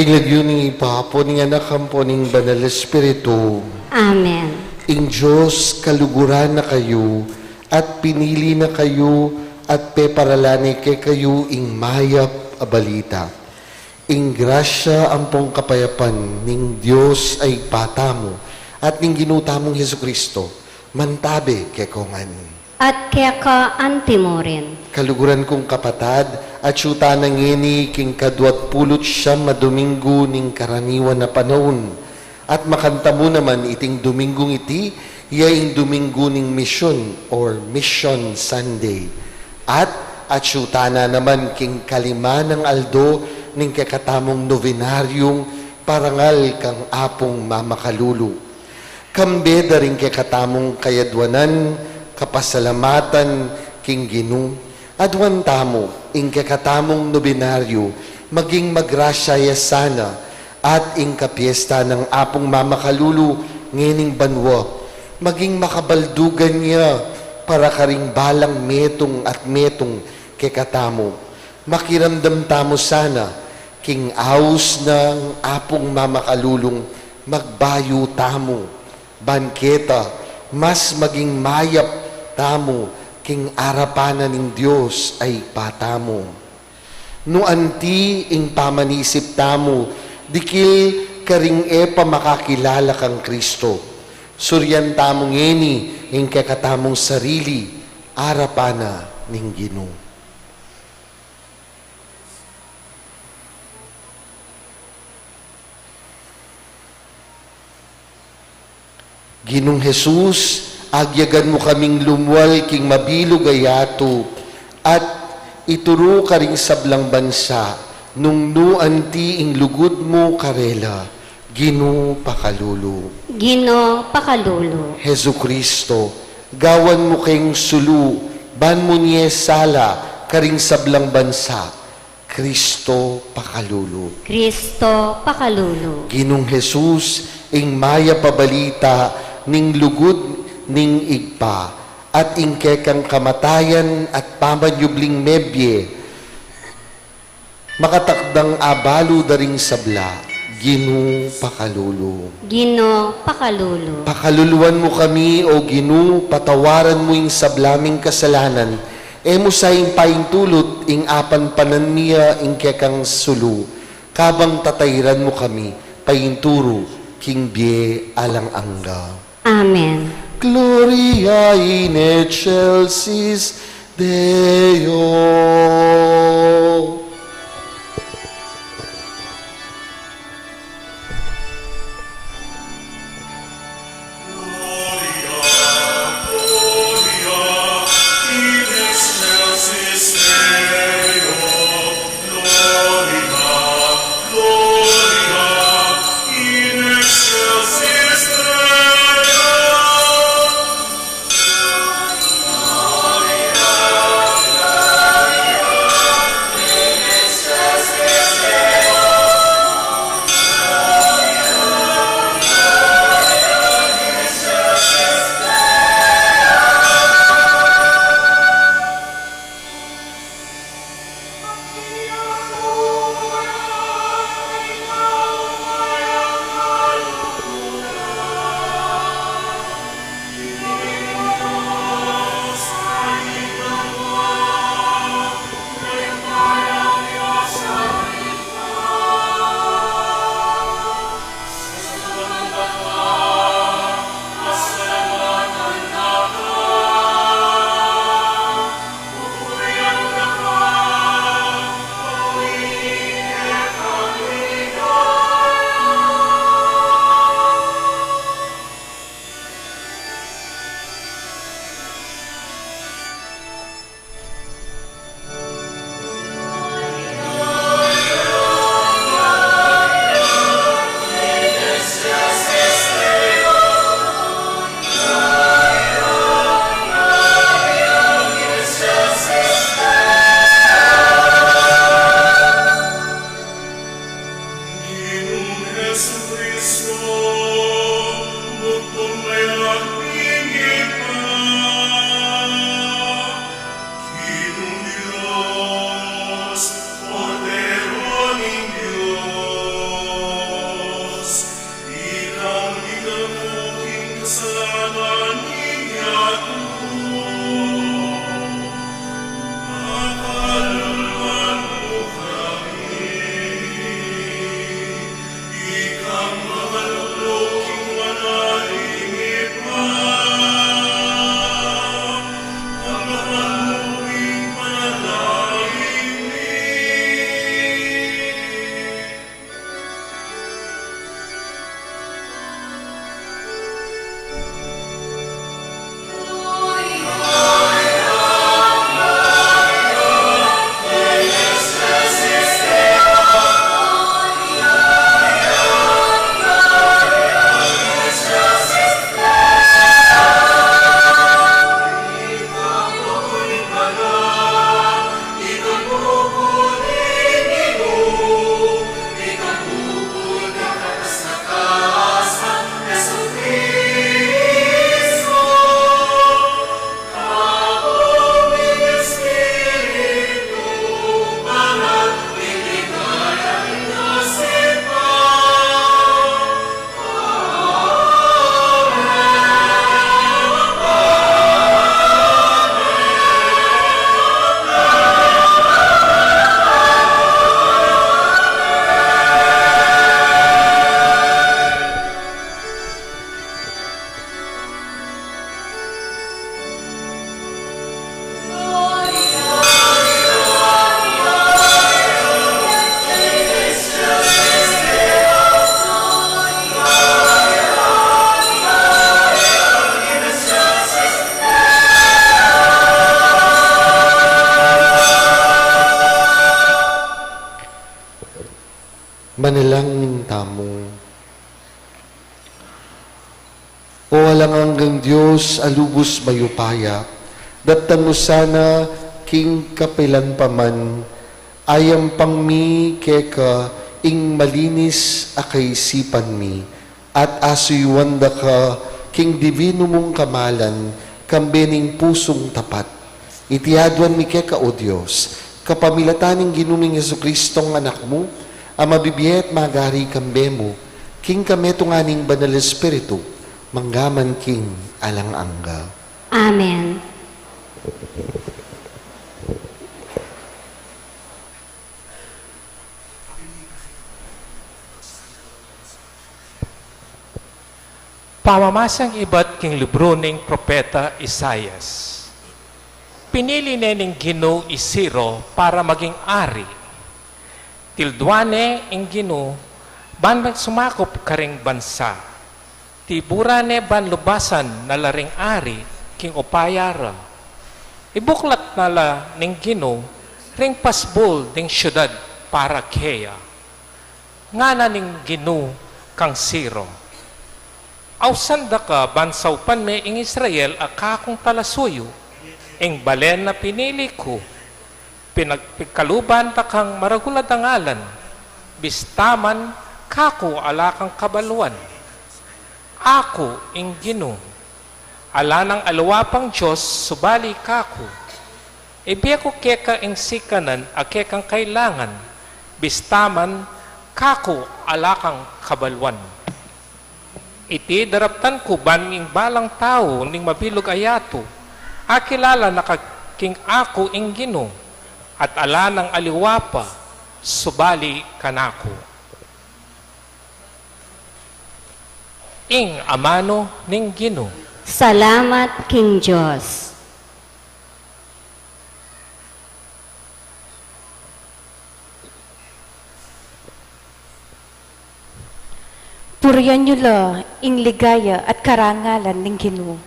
King lagyu ning Ibpa, ampo ning Anak, ampo ning Banal Espiritu. Amen. Ing Dios kaluguran na kayu, at pinili na kayu, at peparalan ne kekayu ing mayap a balita. Ing grasya ampong kapayapan ning Dios a Ibpa tamu, at ning Ginu tamung Jesucristo, mantabe kekongan. At keka antimurin. Kaluguran kung kapatad, atyu tana ngeni king kadua't pulu't siyam a Domingo ning karaniwan a panaun. At makantamu naman iting Domingung iti, ya ing Domingo ning Misyun or Mission Sunday. At atyu tana naman king kalima nang aldo ning kekatamung novenaryung parangal kang Apung Mamakalulu. Kambe da ring kekatamung kayadwanan, kapasalamatan king Ginu, aduan tamu ing kekatamung nobenaryu maging magrasya ya sana, at ing kapiesta nang Apung Mamakalulu ngening banua maging makabaldugan ya para karing balang metung at metung kekatamu. Makiramdam tamu sana king aus nang Apung Mamakalulung magbayu tamu. Ban keta mas maging mayap tamu king arapan na ning Dios a Ibpa tamu. Nu anti ing pamanisip tamu dikil karing e pa makakilala kang Kristo, surian tamu ngeni ing kekatamung sarili arapan na ning Ginu. Ginung Jesus, agyagan mu kaming lumwal king mabilug a yatu, at ituru karing sablang bansa, nung nu anti ing lugud mu karela. Ginu, pakalulu. Ginu, pakalulu. Jesucristo, gawan mu keng sulu, ban mu nie sala karing sablang bansa. Kristo, pakalulu. Kristo, pakalulu. Ginung Jesus, ing mayap a balita ning lugud ning Ibpa, at ing kekang kamatayan at pamanyubling mebie, makatakdang abalu da ring sabla. Ginu, pakalulu. Ginu, pakalulu. Pakaluluan mu kami, O Ginu, patawaran mu ing sabla ming kasalanan, e mu sa ing paintulut ing apanpanan mi ya ing kekang sulu, kabang tatairan mu kami painturu king bie alang angga. Amen. Gloria in excelsis Deo. Manalangin tamu. O alang anggang Dios a lubus mayupaya, daptan mu sana king kapilan pa man, ayampang mi keka ing malinis a kaisipan mi, at asuyuan da ka king dibinu mung kamalan, kambe ning pusung tapat. Iti aduan mi keka, O Dios, kapamilatan ning Ginu ming Jesucristong Anak mu, a mabibie at magari kambe mu, king kametungan ning Banal Espiritu, mangga man king alang angga. Amen. Pamamasang ibat king libru ning propeta Isaias. Pinili ne ning Ginu i Ciro para maging ari. Tilduan ne ing Ginu ban sumakup karing bansa. Tiburan ne ban lubasan na la ring ari king upaya ra. Ibuklat na la ning Ginu ring pasbul ding siudad para keya. Ngana ning Ginu kang Ciro, ausan da ka ban saupan me ing Israel a kakung talasuyu, ing balen a pinili ku. Pinagpigkaluban da kang maragul a dangalan, bista man kaku ala kang kabaluan. Aku ing Ginu, ala nang aliwa pang Dios subali kaku. Ibie ku keka ing sikanan a kekang kailangan, bista man kaku ala kang kabaluan. Iti daraptan ku ban ing balang tau ning mabilug a yatu, akilala na ka king aku ing Ginu, at ala nang aliwa pa subali kanaku. Ing amanu ning Ginu. Salamat king Dios. Purian yu la ing ligaya at karangalan ning Ginu.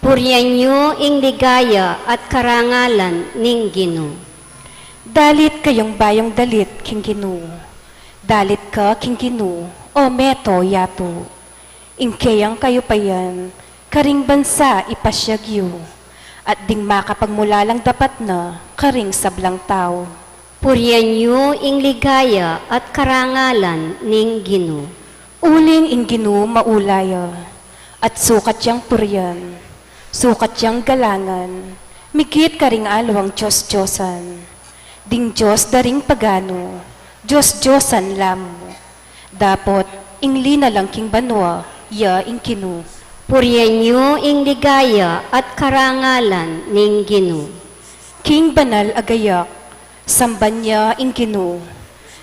Purian yu ing ligaya at karangalan ning Ginu. Dalit kayung bayung dalit king Ginu. Dalit ka king Ginu, o meto yatu. Ing keyang kayupayan karing bansa ipasiag yu, at ding makapagmulalang dapat na karing sablang tau. Purian yu ing ligaya at karangalan ning Ginu. Uling ing Ginu maula ya, at sukat yang purian, sukat yang galangan, migit karing aliwang dios-diosan. Ding Dios da ring paganu, dios-diosan la mu. Dapot ing linalang king banua ya ing Ginu. Purian yu ing ligaya at karangalan ning Ginu. King banal a gayak, samban ya ing Ginu.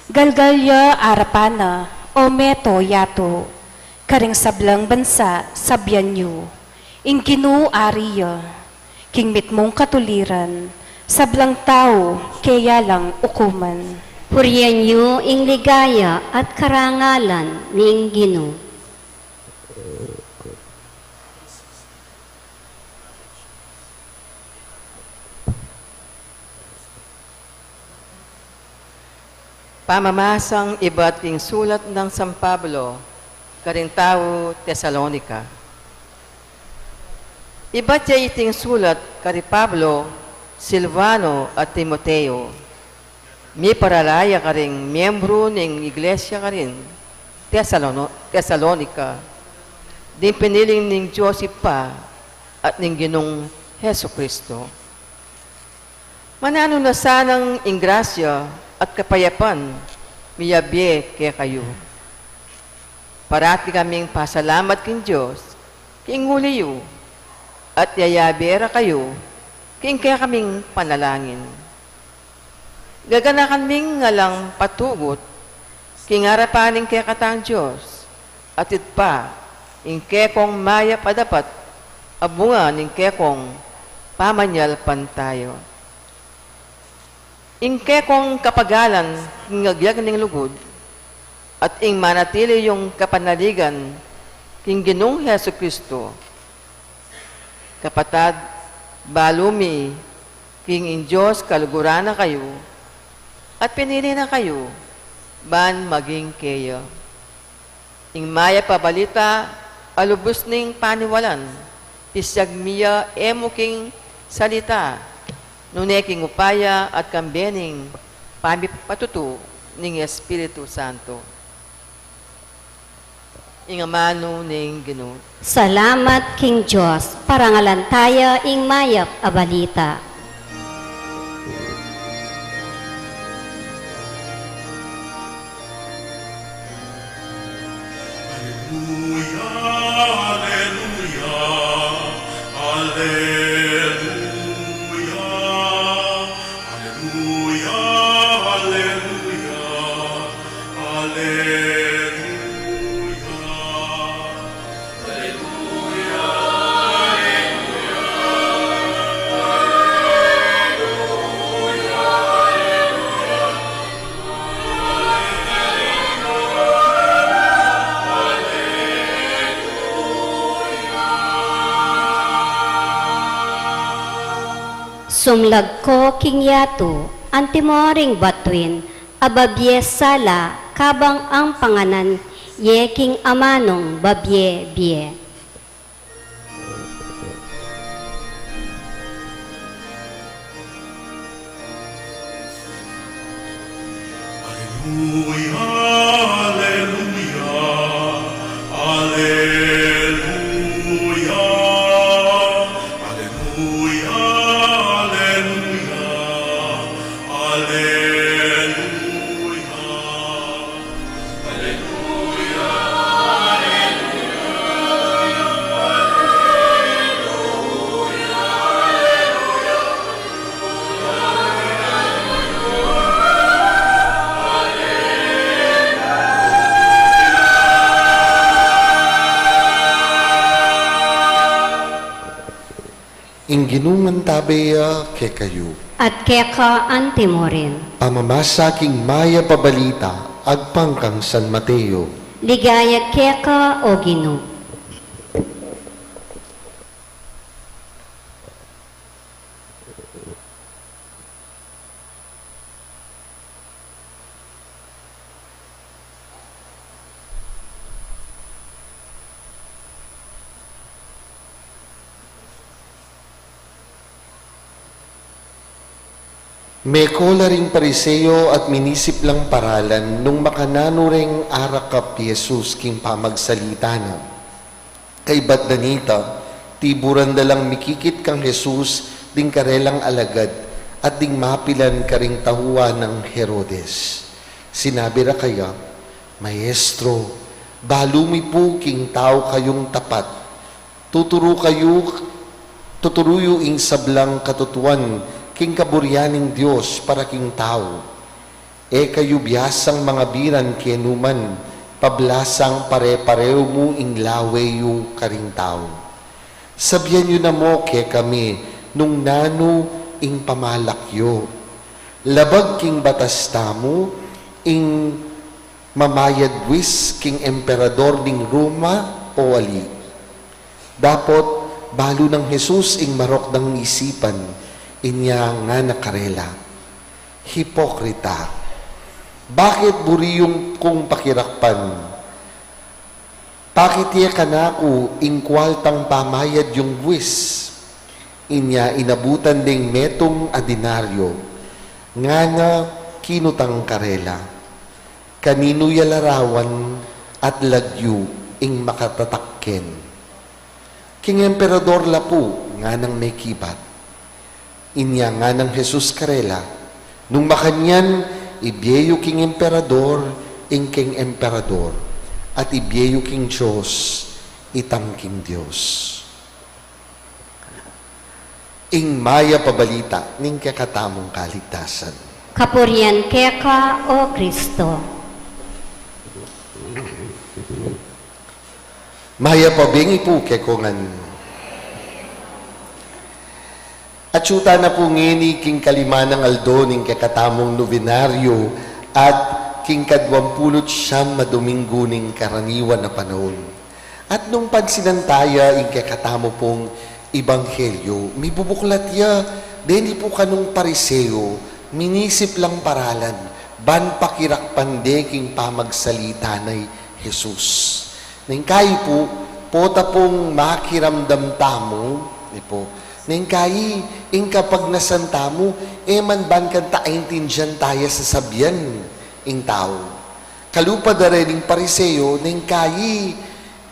Galgal ya arapan na, o meto yatu. Karing sablang bansa, sabyan yu. Ing Ginu ari ya. King mitmung katuliran, sablang tau keya lang ukuman. Purian yu ing ligaya at karangalan ning Ginu. Pamamasang ibat king sulat nang San Pablo karing tau Tesalonica. Ibat ya iting sulat kari Pablo, Silvano, at Timoteo. Miparala ya karing miembru ning iglesia karin Tesalono-, Tesalonica, ding piniling ning Dios Ibpa at ning Ginung Jesucristo. Mananu na sanang ing grasya at kapayapan miyabie kekayu. Parati kaming pasalamat king Dios king uli yu, at yayabe ra kayu king kekaming panalangin. Gaganakan ming ngalang patugut king arapan ning kekatang Dios, at Ibpa, ing kekong mayap a dapat a bunga ning kekong pamanyalpantaya. Ing kekong kapagalan king agyag ning lugud, at ing manatili yung kapanaligan king Ginung Jesucristo. Kapatad, balu mi king ing Dios kaluguran na kayu, at pinili na kayu, ban maging keya. Ing mayap a balita a lubus ning paniwalan, pisyag mi ya e mu king salita, nune king upaya at kambe ning pamipatutu ning Espiritu Santo. Ing amanu ning Ginu. Salamat king Dios, parangalan taya ing mayap a balita. Aleluya, aleluya, aleluya, aleluya, aleluya. Sumlag ko king yatu, antimo ring batuin a babie sala, kabang ang panganan ye king amanung babie bie. Aleluya, aleluya, aleluya, aleluya, aleluya. Aleluya. Ing Ginu mantabe ya kekayu. At keka anti mu rin. Pamamasa king mayap a balita agpang kang San Mateo. Ligaya keka, o Ginu. Meko la ring Pariseo at minisip lang paralan nung makananu reng arakap i Jesus king pamagsalita na. Kaybat da nita, tiburan da lang mikikit kang Jesus ding karelang alagad at ding mapilan karing tauan nang Herodes. Sinabi ra kaya, "Maestro, balu mi pu king tau kayung tapat. Tuturu kayu, tuturu yu ing sablang katutuan king kaburian ning Dios para king tau. E kayu biasang mangabiran kenu man, pablasang pare-pareu mu ing lawe yu karing tau. Sabian yu na mu kekami nung nanu ing pamalak yu. Labag king batas tamu ing mamayad buis king emperador ning Roma o ali?" Dapot balu nang Jesus ing marok dang isipan, inya ngana karela, "Hipokrita! Bakit buri yu kung pakirakpan? Pakit ye kanaku ing kualtang pamayad yung buis." Inya inabutan deng metung a denaryo, ngana kinutang karela, "Kaninu ya larawan at lagyu ing makatatak ken?" "King emperador la pu," nganang mekibat. Inya nganang Jesus karela, "Nung makanyan, ibie yu king emperador ing keng emperador, at ibie yu king Dios itang king Dios." Ing mayap a balita ning kekatamung kaligtasan. Kapurian keka, o Kristo. Mayap a bengi pu kekongan. Atsu ta na pu ngeni king kalima nang aldo ning kekatamung nobenaryo at king kadwampulu't siam a Dominggu ning karaniwan a panaun. At nung pansinan taya ing kekatamu pung ebanghelyo, mibubuklat ya deni pu kanung Pariseo, minisip lang paralan, ban pakirakpan de king pamagsalita na i Jesus. Neng kayi pu, pota pung makiramdam tamu, ne pu. Neng kayi, ing kapagnasan tamu, e man ban kanta aintindian taya sasabian ing tau. Kalupa da ring Pariseo, neng kayi,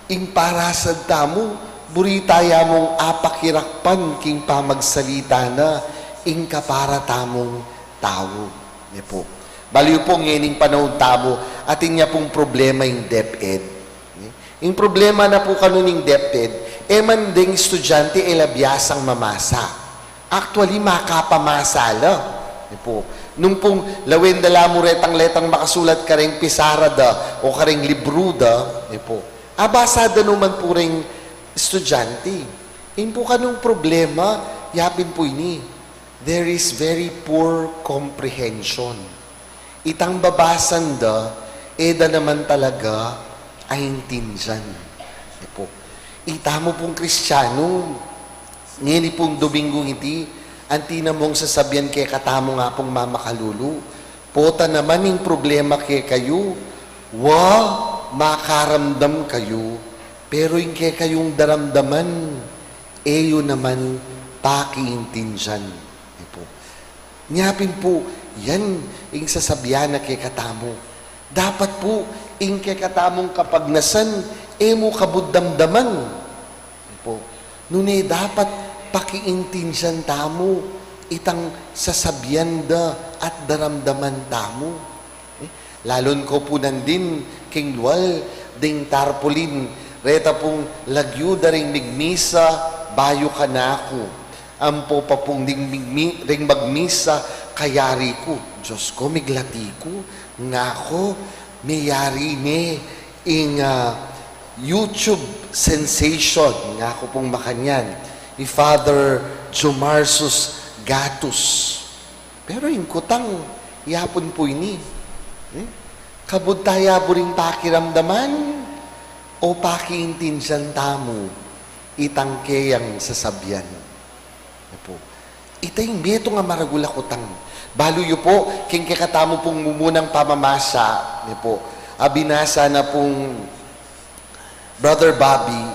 ing parasad tamu, buri taya mung apakirakpan king pamagsalita na, ing kapara tamung tau. Ne pu. Balu yu pu, ngening panaun tamu, atin ya pung problema ing DepEd. Ing problema na pu kanu ning DepEd, e man deng estudyante e la biasang mamasa. Actually, makapamasa la. Ne pu. Nung pung lawen da la mu retang letang makasulat kareng pisara da o kareng libru da, ne pu. Abasa da naman pu reng estudyante. Ing pu kanung problema, yapin pu ini. There is very poor comprehension. Itang babasan da, e da naman talaga aintindian. Ne pu. Itamu pung Kristiyanu, ngeni pung Dominggung iti, anti na mung sasabian kekatamung Apung mamakalulu, pota naman ing problema kekayu, wa makaramdam kayu, pero ing kekayung daramdaman, e yu naman pakiintindian. Ne pu. Nya pin pu, yan ing sasabian na kekatamu. Dapat pu, ing kekatamung kapagnasan, e mu kabud damdaman. Ne pu. Nune dapat pakiintindian tamu, itang sasabian da at daramdaman tamu. Eh, lalun ko pu nandin, king lual ding tarpulin, reta pung lagyu da ring migmisa, bayu kanaku. Ampo pa pung ding migmi-, ring magmisa, kayari ku. Dios ko, miglati ku, ngaku, miyari ne ing, ah, YouTube sensation, ngaku pung makanyan, i Father Jomarsus Gatus. Pero ing kutang, yapun pu ini. Eh? Kabud taya buring pakiramdaman o pakiintindian tamu itang keyang sasabian? Ne pu. Ita ing metung a maragul a kutang. Balu yu pu, king kekatamu pung mumunang pamamasa, ne pu. A binasa na pung Brother Bobby,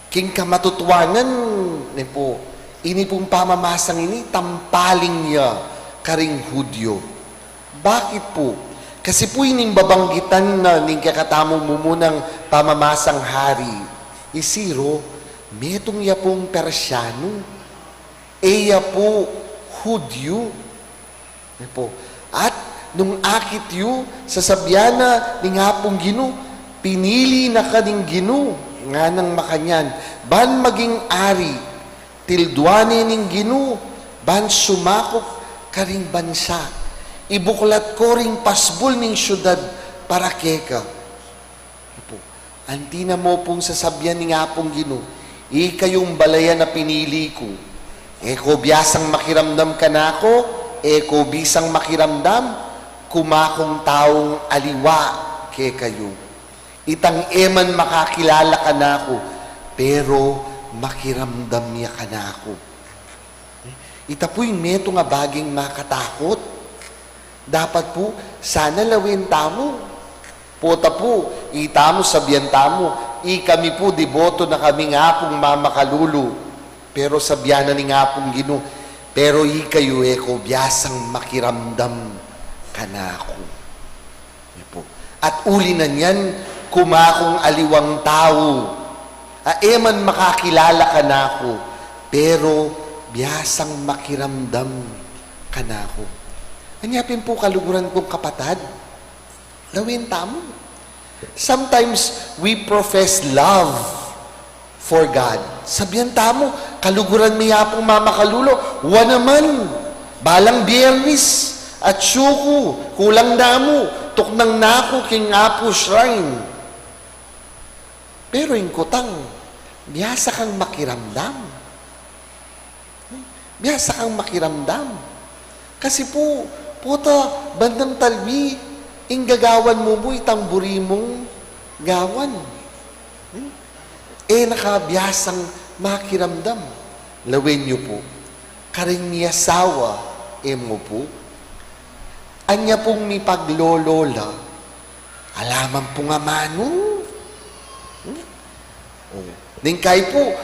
king kamatutuanan, ne pu, ini pung pamamasang ini, tampaling ya karing Hudyo. Bakit pu? Kasi pu ining babanggitan na ning kekatamung mumunang pamamasang hari, i Ciro, metung ya pung Persianu, e ya pu Hudyo. Ne pu. At nung akit yu, sasabian na ning Apung Ginu, pinili na ka ning Ginu, nganang makanyan, ban maging ari, tilduan ne ning Ginu, ban sumakup karing bansa. Ibuklat ko ring pasbul ning siudad para keka. Apo, anti na mu pung sasabian ning Apung Ginu, ikayung balayan a pinili ku. E ko biasang makiramdam kanaku, e ko bisang makiramdam, kumakung taung aliwa kekayu. Itang e man makakilala kanaku, pero makiramdam ya kanaku. Ita pu ing metung a baging makatakut. Dapat pu, sana lawen tamu. Pota pu, itamu sabian tamu, ikami pu deboto na kami ning Apung mamakalulu. Pero sabian na ning Apung Ginu, pero ikayu e ko biasang makiramdam kanaku. Apo. At uli na niyan, kumakung aliwang tau, a e man makakilala kanaku, pero biasang makiramdam kanaku. Anya pin pu kaluguran kung kapatad, lawen tamu. Sometimes we profess love for God. Sabian tamu, kaluguran mi Apung mamakalulu, wa naman, balang Biyernes, atsu ku, kulang na mu, tuknang na ku king Apu shrine. Pero ing kutang, biasa kang makiramdam. Biasa kang makiramdam. Kasi pu, pota bandang talwi, ing gagawan mu mu itang buri mung gawan. Hmm? E na ka biasang makiramdam. Lawen yu pu, karing miyasawa, e mu pu, Anya pung mipaglolo la, ala man pung amanu. Hmm? O. Neng kayi pu,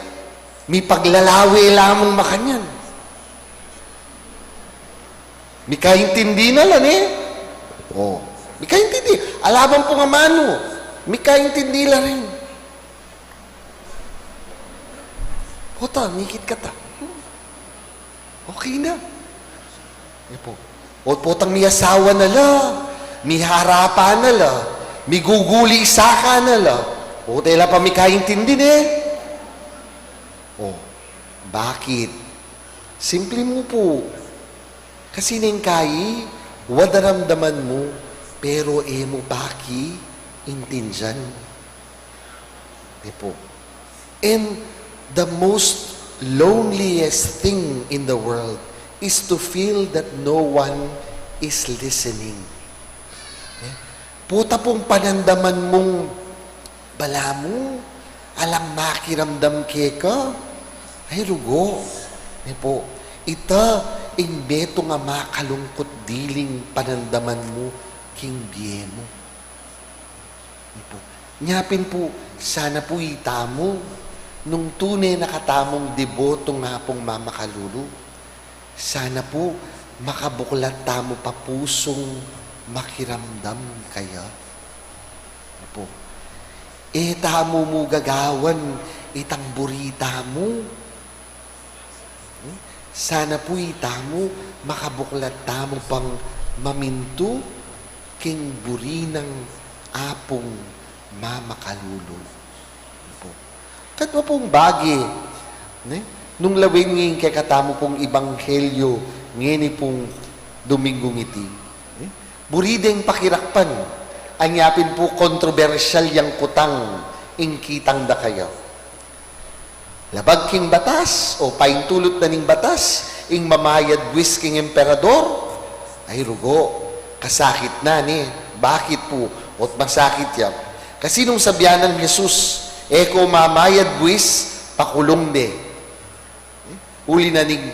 mipaglalawe la mung makanyan. Mikaintindi na la, ne? O. Mikaintindi. Ala man pung amanu. Mikaintindi la rin. Pota, mikit ka ta. Okay na. E pu. O potang miyasawa na la, miharapa na la, miguguli saka na la. O, tela pa mikaintindi ne. O, bakit? Simple mu pu. Kasi neng kayi, wadaramdaman mu, pero e mu pa ki intindian. Di pu. And the most loneliest thing in the world is to feel that no one is listening. Eh? Pota pung panandaman mung balamu, alang makiramdam keka, ay rugo. Di pu. Ita ing metung a makalungkut diling panandaman mu king bie mu. Pu. Nya pin pu, sana pu itamu, nung tune na katamung deboto nang Apung mamakalulu, sana pu makabuklat tamu pa pusung makiramdam kaya. Pu. E tamu mu gagawan itang buri tamu. Sana pu itamu makabuklat tamu pang mamintu king buri nang Apung mamakalulu. Pu. Katwa pung bage, ne? Nung lawen ye ing kekatamu pung ebanghelyo ngeni pung Domingung iti, ne? Buri deng pakirakpan, anya pin pu kontrobersyal yang kutang ing kitang da kaya. Labag king batas, o paintulut na ning batas, ing mamayad buis king emperador? Ay rugo, kasakit na ne. Bakit pu? O't masakit ya. Kasi nung sabian nang Jesus, e ko mamayad buis, pakulung de. Uli na ning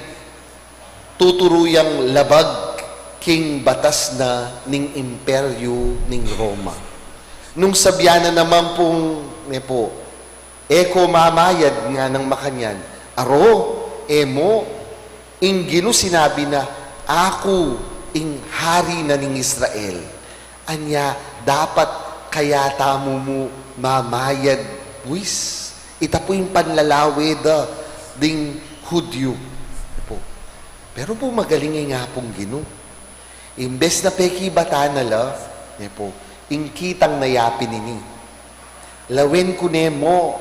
tuturu yang labag king batas na ning Imperyu ning Roma. Nung sabian na naman pung, ne pu, e ko mamayad, nganang makanyan, aro, e mu, ing Ginu sinabi na, aku ing hari na ning Israel. Anya, dapat kaya tamu mu mamayad buis? Ita pu ing panlalawe da ding Hudyu. Pu. Pero pu magaling ing Apung Ginu. Imbes na pekibatan na la, ne pu, ing kitang na yapin ini. Lawen ku ne mu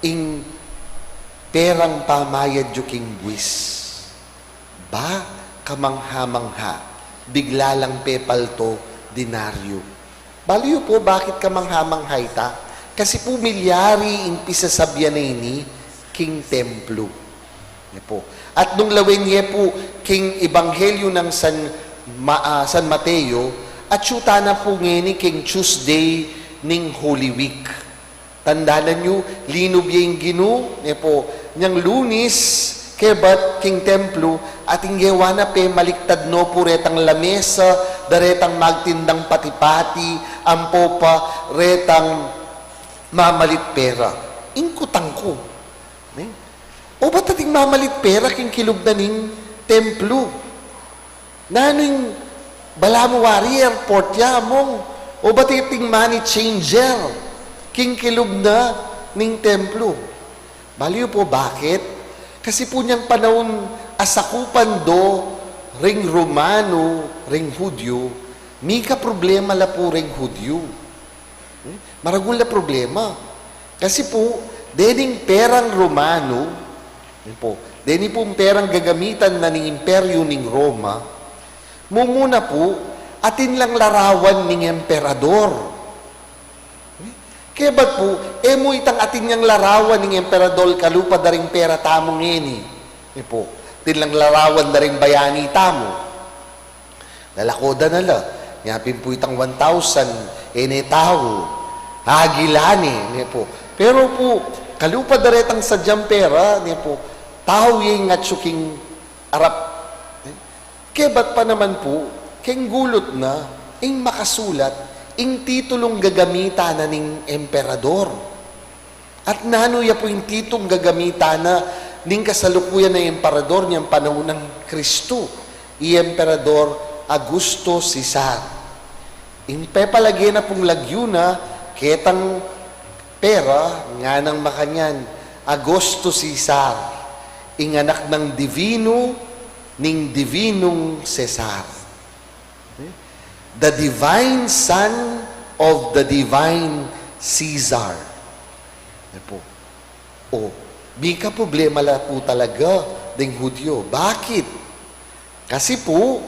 ing perang pamayad yu king buis. Ba, kamangha-mangha, bigla lang pepalto denaryo. Balu yu pu bakit kamangha-mangha ita? Kasi pu milyari ing pisasabian na ini king templo. Ne pu. At nung lawen ye pu king Ebanghelyo nang San, Ma-, ah, San Mateo, atyu tana pu ngeni king Tuesday ning Holy Week. Tandanan yu, linub ye ing Ginu, ne pu, nyang Lunis, kebat king templo, atin gewa na pemaliktad no pu retang lamesa, da retang magtindang pati-pati, ampo pa retang mamalit pera. Ing kutang ku. Ne? Obat ating mamalit pera king kilub na ning templo? Nanu ing balamu wari airport ya, among? Obat ating money changer king kilub na ning templo? Balu yu pu bakit? Kasi pu nyang panaun a sakupan do ring Romano ring Hudyu, mika problema la pu ring Hudyu. Hmm? Maragul a problema. Kasi pu, dening perang Romano, yun pu, deni pung perang gagamitan na ning Imperyu ning Roma, mumuna pu, atin lang larawan ning emperador. Hmm? Kebat pu, e mu itang atin yang larawan ning emperador kalupa da ring pera tamu ngeni. Yun pu, atin lang larawan da ring bayani tamu. Lalakodan na la. Nya pin pu itang one thousand, e ne tau. Agila ne, ne pu. Pero pu, kalupa da retang sadyang pera, ne pu, tau ye ing atyu king arap. Kebat pa naman pu, Keng gulut na, ing makasulat, ing titulung gagamitan na ning emperador. At nanu ya pu ing titulung gagamitan na ning kasalukuyan a emperador neng panaun nang Kristu, i Emperador Augusto Cesar. Ing pepalage na pung lagyu na, ketang pera, nganang makanyan, Augusto Cesar, ing anak nang divinu ning divinung Cesar. The divine son of the divine Caesar. Yan pu. O, mika problema la pu talaga deng Hudyo. Bakit? Kasi pu,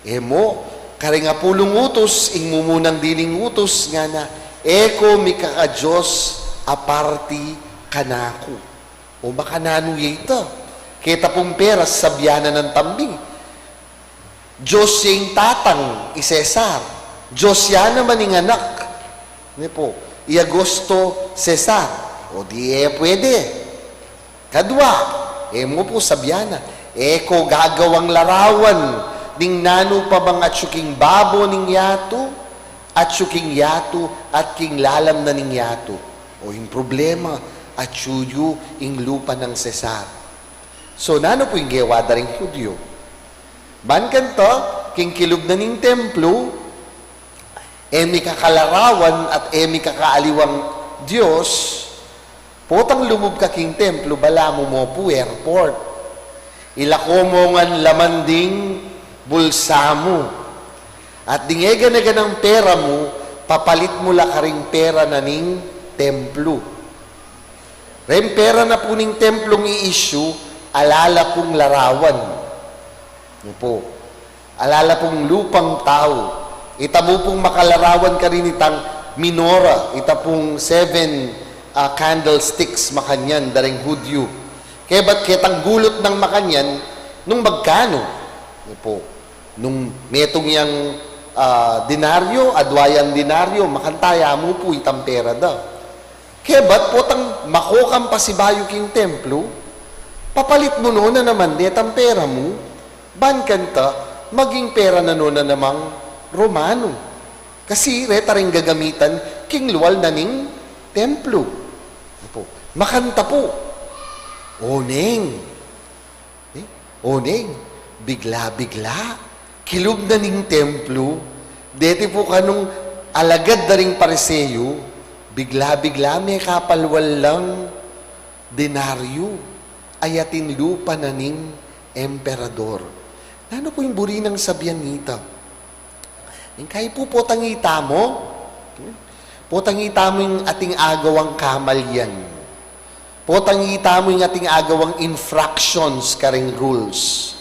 e mu, karing apulung utus, ing mumunang diling utus, ngana, e ko mikaka-Dios aparti kanaku. O makananu ya ita? Keta pung pera, sasabian na nang tambing, Dios ya ing tatang, i Cesar. Dios ya naman ing anak. Ne pu, i Augusto Cesar. O di e pwede. Kadwa, e mu pu sabian na, e ko gagawang larawan ning nanu pa mang atyu king babo ning yatu, atyu king yatu, at king lalam na ning yatu. O ing problema, atyu yu ing lupa nang Cesar. So, nanu pu ing gewa da ring Hudyo? Ban kanita, king kilub na ning templo, e mikakalarawan at e mikakaaliwang Dios, potang lumub ka king templo, balamu mo pu airport. Ilako mo ngan laman ding bulsa mu. At ding e gana-ganang pera mu, papalit mu la karing pera na ning templo. Reng pera na pu ning templong i-issue, ala la pung larawan. Yan pu. Ala la pung lupang tau. Ita mu pung makalarawan karin itang menorah, ita pung seven, ah, candlesticks makanyan da ring Hudyo. Kebat ketang gulut nang makanyan, nung magkanu? Yan pu. Nung metung yang, ah, denaryo, adwa yang denaryo, makanta ya mu pu itang pera da. Kebat potang mako kang pasibayu king templo, papalit mu no na naman detang pera mu, ban kanita, maging pera na no na namang Romano. Kasi reta ring gagamitan king lual na ning templo. Yan pu. Makanta pu. Oneng. E? Oneng, bigla-bigla, kilub na ning templo, deti pu kanung alagad da ring Pariseo, bigla-bigla mekapalwal lang denaryo, ay atin lupa na ning emperador. Nanu pu ing buri nang sabian nita? Ing kayi pu potang itamu, potang itamu ing atin agawang kamalian. Potang itamu ing atin agawang infractions karing rules.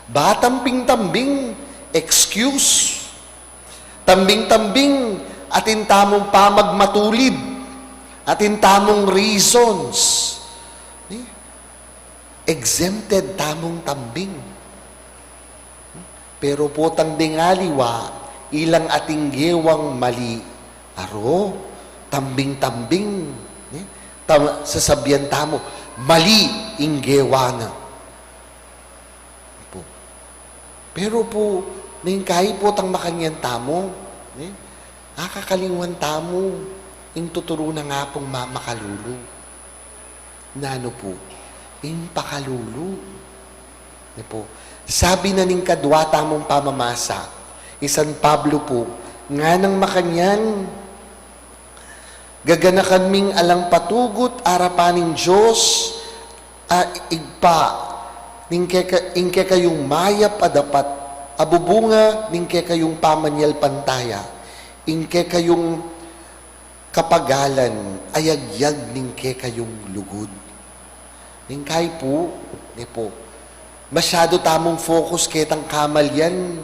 Ba tambing-tambing excuse. Tambing-tambing atin tamung pamagmatulid. Atin tamung reasons. Ni? Exempted tamung tambing. Pero potang deng aliwa, ilang atin gewang mali, aro, tambing-tambing, e? Tam-, sasabian tamu, mali ing gewa na. Pu. Pero pu, neng kayi potang makanyan tamu, e? Akakalingwan tamu ing tuturu nang Apung ma-, makalulu. Nanu pu ing pakalulu? Ni pu, sabi na ning kadwa tamung pamamasa, i San Pablo pu, nganang makanyan, gaganakan ming alang patugut arapan ning Dios a Ibpa, ning keka-, ing kekayung mayap a dapat a bubunga ning kekayung pamanyalpantaya, ing kekayung kapagalan a yagyag ning kekayung lugud. Ning kayi pu, ni pu, masyadu tamung focus ketang kamalian,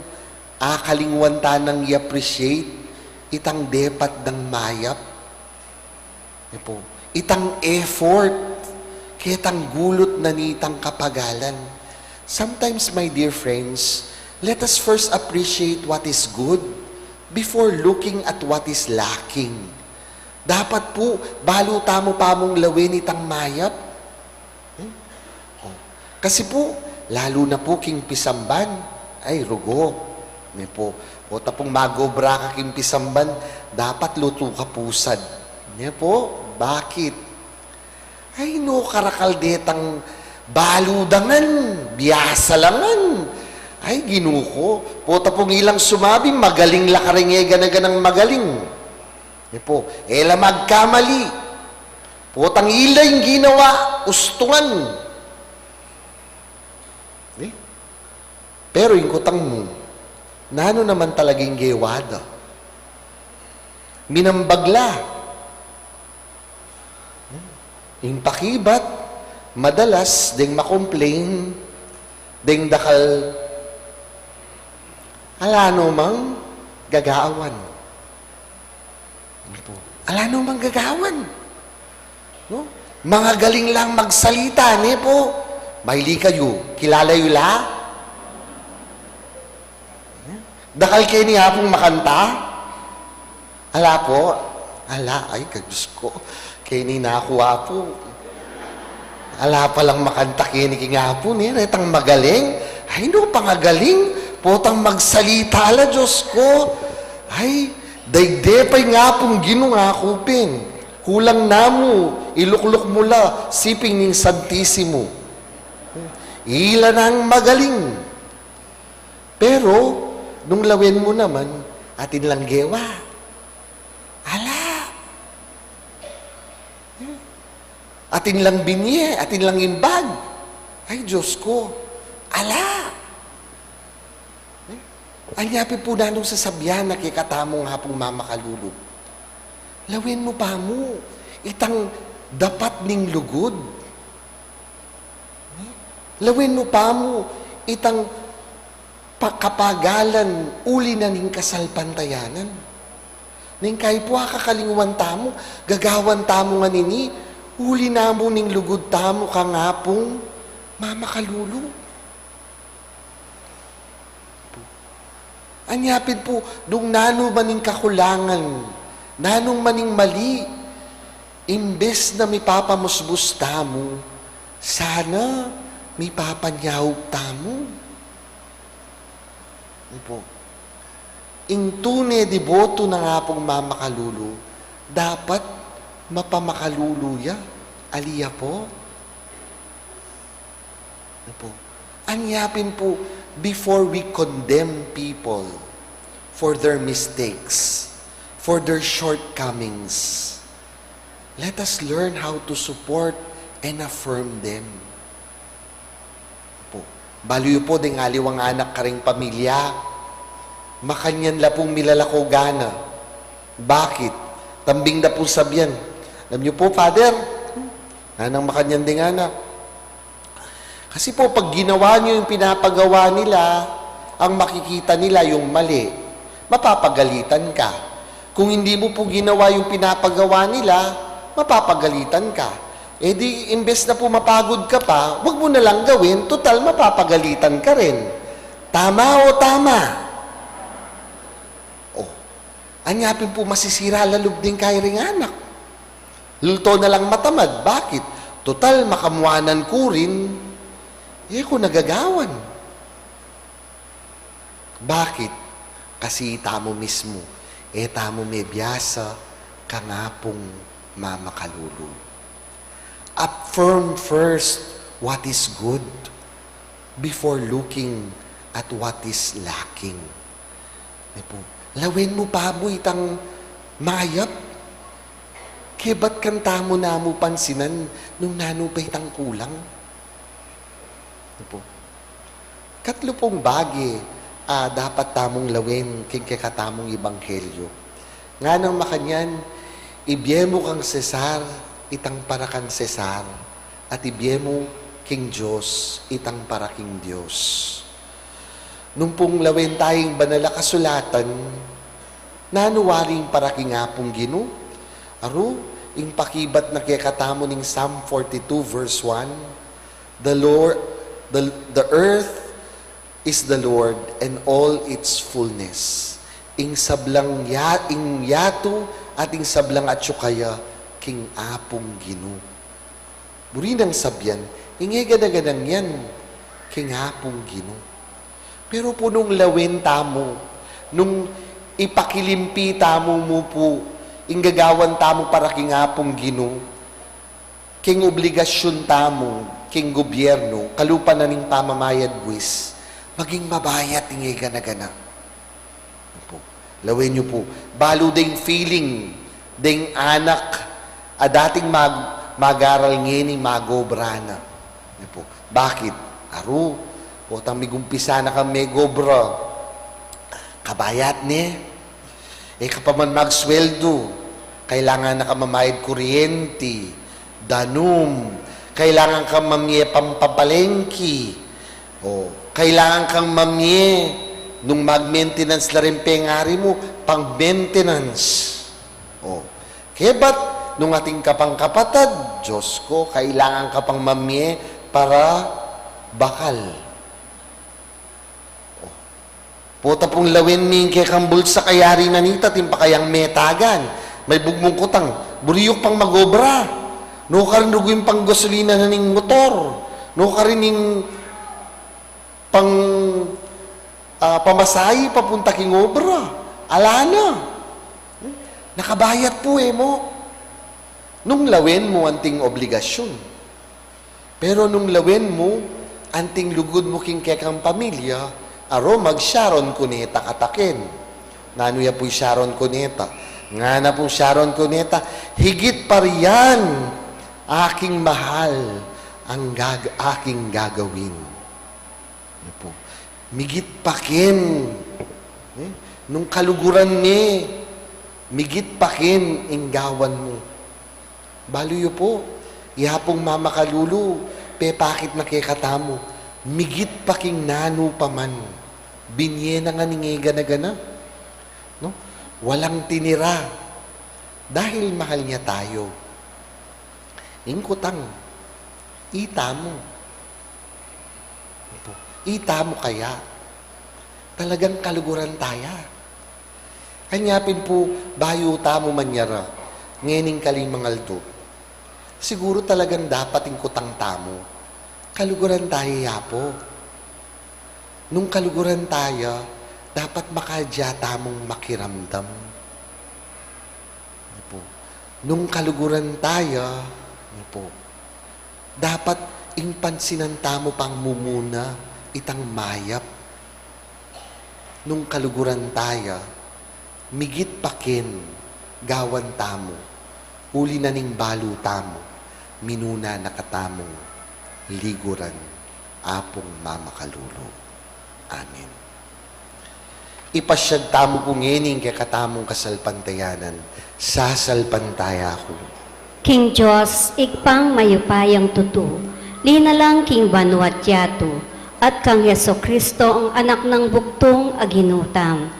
akalingwan ta nang i-appreciate itang depat dang mayap. Ni pu, itang effort, ketang gulut na nitang kapagalan. Sometimes, my dear friends, let us first appreciate what is good before looking at what is lacking. Dapat pu, balu tamu pa mung lawen itang mayap. Hmm? O. Kasi pu, lalu na pu king pisamban, ay, rugo. Ne po, o tapung mag-obra ka king pisamban, dapat lutu ka pusad. Ne po, bakit? Ay, no, karakal detang balu da ngan, biasa la ngan. Ay, Ginu ko, po tapung ilang sumabi, magaling la karing e gana-ganang magaling. Ne po, e la magkamali. Potang ila ing ginawa, ustungan. Eh? Pero ing kutang mu, nanu naman talaga ing gewa da? Minambag la. Ing pakibat, madalas, deng ma-complain, deng dakal, ala no mang gagawan. Ala no mang gagawan. No? Mangagaling lang magsalita, ne po? Maili kayu, kilala yu la? Dakal keni Apung makanta? Ala po? Ala, ay, ka Diyos ko. Keni na aku, Apu. Ala palang makanta keni king Apu, ne? Retang magaling? Ay, no, pangagaling. Potang magsalita la, Diyos ko. Ay, daigde pa ing Apung Ginu, aku pin. Kulang na mu, ilukluk mu la siping ning Santisimo. Ila nang magaling. Pero, nung lawen mu naman, atin lang gewa. Ala. Atin lang binie, atin lang imbag. Ay, Diyos ko. Ala. Anya pin pu nanung sasabian na kekatamung Apung mamakalulu? Lawen mu pa mu, itang dapat ning lugud. Lawen mu pa mu, itang pa-, kapagalan, uli na ning kasalpantayanan. Ning kaipu, akakalingwan tamu, gagawan tamu ngan ini, uli na mu ning lugud tamu kang Apung mamakalulu. Anya pin pu, nung nanu man ing kakulangan, nanung man ing mali, imbes na mipapamusbus tamu, sana mipapanyaup tamu. Ini po. Ing tune deboto nang Apung mamakalulu, dapat mapamakalulu ya. Ali ya po? Ini po. Anya pin pu, before we condemn people for their mistakes, for their shortcomings, let us learn how to support and affirm them. Po. Balu yu po deng aliwang anak karing pamilya. Makanyan la pung milalako gana. Bakit? Tambing da pung sabian. Alam niyo po, Father, nanung makanyan deng anak? Kasi po, pag ginawa niyo yung pinapagawa nila, ang makikita nila yung mali, mapapagalitan ka. Kung hindi mo po ginawa yung pinapagawa nila, mapapagalitan ka. E di, imbes na po mapagod ka pa, wag mo na lang gawin, total mapapagalitan ka rin. Tama o tama? O, anya pin po masisira la lub ning kairing anak. Lulto na lang matamad. Bakit? Total, makamuanan ku rin. E ku nagagawan. Bakit? Kasi itamu mismu, e tamu mebiasa kang Apung mamakalulu. Affirm first what is good before looking at what is lacking. Ini po. Lawen mu pa mu itang mayap. Kebat kang tamu na mu pansinan nung nanu pa itang kulang. Ini po. Katlu pung bage a dapat tamung lawen king kekatamung ebanghelyo. Nganang makanyan, ibie mu kang Cesar itang para kang Cesar, at ibie mu king Dios itang para king Dios. Nung pung lawen taya ing Banal a Kasulatan, nanu wari ing para king Apung Ginu? Aru, ing pakibat na kekatamu ning Psalm forty-two verse one, "The Lord, the, the earth is the Lord and all its fullness." Ing sablang ya-, ing yatu at ing sablang atyu kaya king Apung Ginu. Buri nang sabian, ing e gana-ganang yan king Apung Ginu. Pero pu nung lawen tamu, nung ipakilimpi tamu mu pu ing gagawan tamu para king Apung Ginu, king obligasyun tamu king gobyernu, kalupa na ning pamamayad buwis, maging mabayat ing e gana-gana. Pu. Lawen yu pu, balu deng feeling deng anak a dating mag-, mag-aral ngeni, mag-obra na. Pu. Bakit? Aru, potang migumpisa na kang megobra, kabayat ne. E ka pa man magsweldu, kailangan na kang mamayad kuryenti, danum, kailangan kang mamie pampapalengki, o kailangan kang mamie nung mag-maintenance la ring pengari mu, pang-maintenance. O, kebat nung atin ka pang kapatad, Diyos ko, kailangan ka pang mamie para bakal. O, pota pung lawen mi ing kekang bulsa, kayari na nita, atin pa kayang metagan, maibug mung kutang, buri yu pang mag-obra. Nukarin rugu ing panggasolina na ning motor, nukarin ing pang, ah, pamasahe papunta king obra. Ala na. Nakabayat pu e mu. Nung lawen mu anting obligasyun. Pero nung lawen mu anting lugud mu king kekang pamilya, aru, mag-Sharon Cuneta ka taken. Nanu ya pu i Sharon Cuneta? Ngana pung Sharon Cuneta, "Higit pa riyan, aking mahal, ang gag-, aking gagawin." Pu. Migit pa ken. E? Nung kaluguran ne, migit pa ken ing gawan mu. Balu yu pu, i Apung Mamakalulu, pepakit na kekatamu, migit pa king nanu pa man, binie na ngan ing e gana-gana. No? Walang tinira. Dahil mahal niya tayo. Ing kutang, itamu. Itamu kaya. Talagang kaluguran taya. Kanya pin pu, bayu tamu manyara ngening kalimang aldo, siguru talagang dapat ing kutang tamu, kaluguran taya ya pu. Nung kaluguran taya, dapat makadya tamung makiramdam. Pu. Nung kaluguran taya, pu, dapat ing pansinan tamu pang mumuna itang mayap. Nung kaluguran taya, migit pa ken gawan tamu, uli na ning balu tamu, minuna na katamung liguran, Apung Mamakalulu. Amen. Ipasyag tamu pu ngeni ing kekatamung kasalpantayanan. Sasalpantaya ku king Dios, Ibpang mayupayang tutu, linalang king banua't yatu, at kang Jesucristo, ang Anak nang bugtung a Ginu tamu,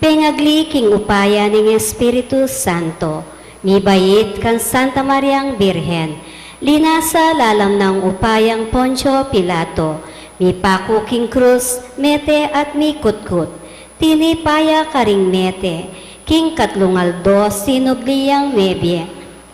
pengagli king upaya ning Espiritu Santo, mibait kang Santa Mariang Birhen, linasa lalam nang upayang Poncio Pilato, mipaku king krus, mete at mikutkut, tinipa ya karing mete, king katlung aldo sinubli yang mebie,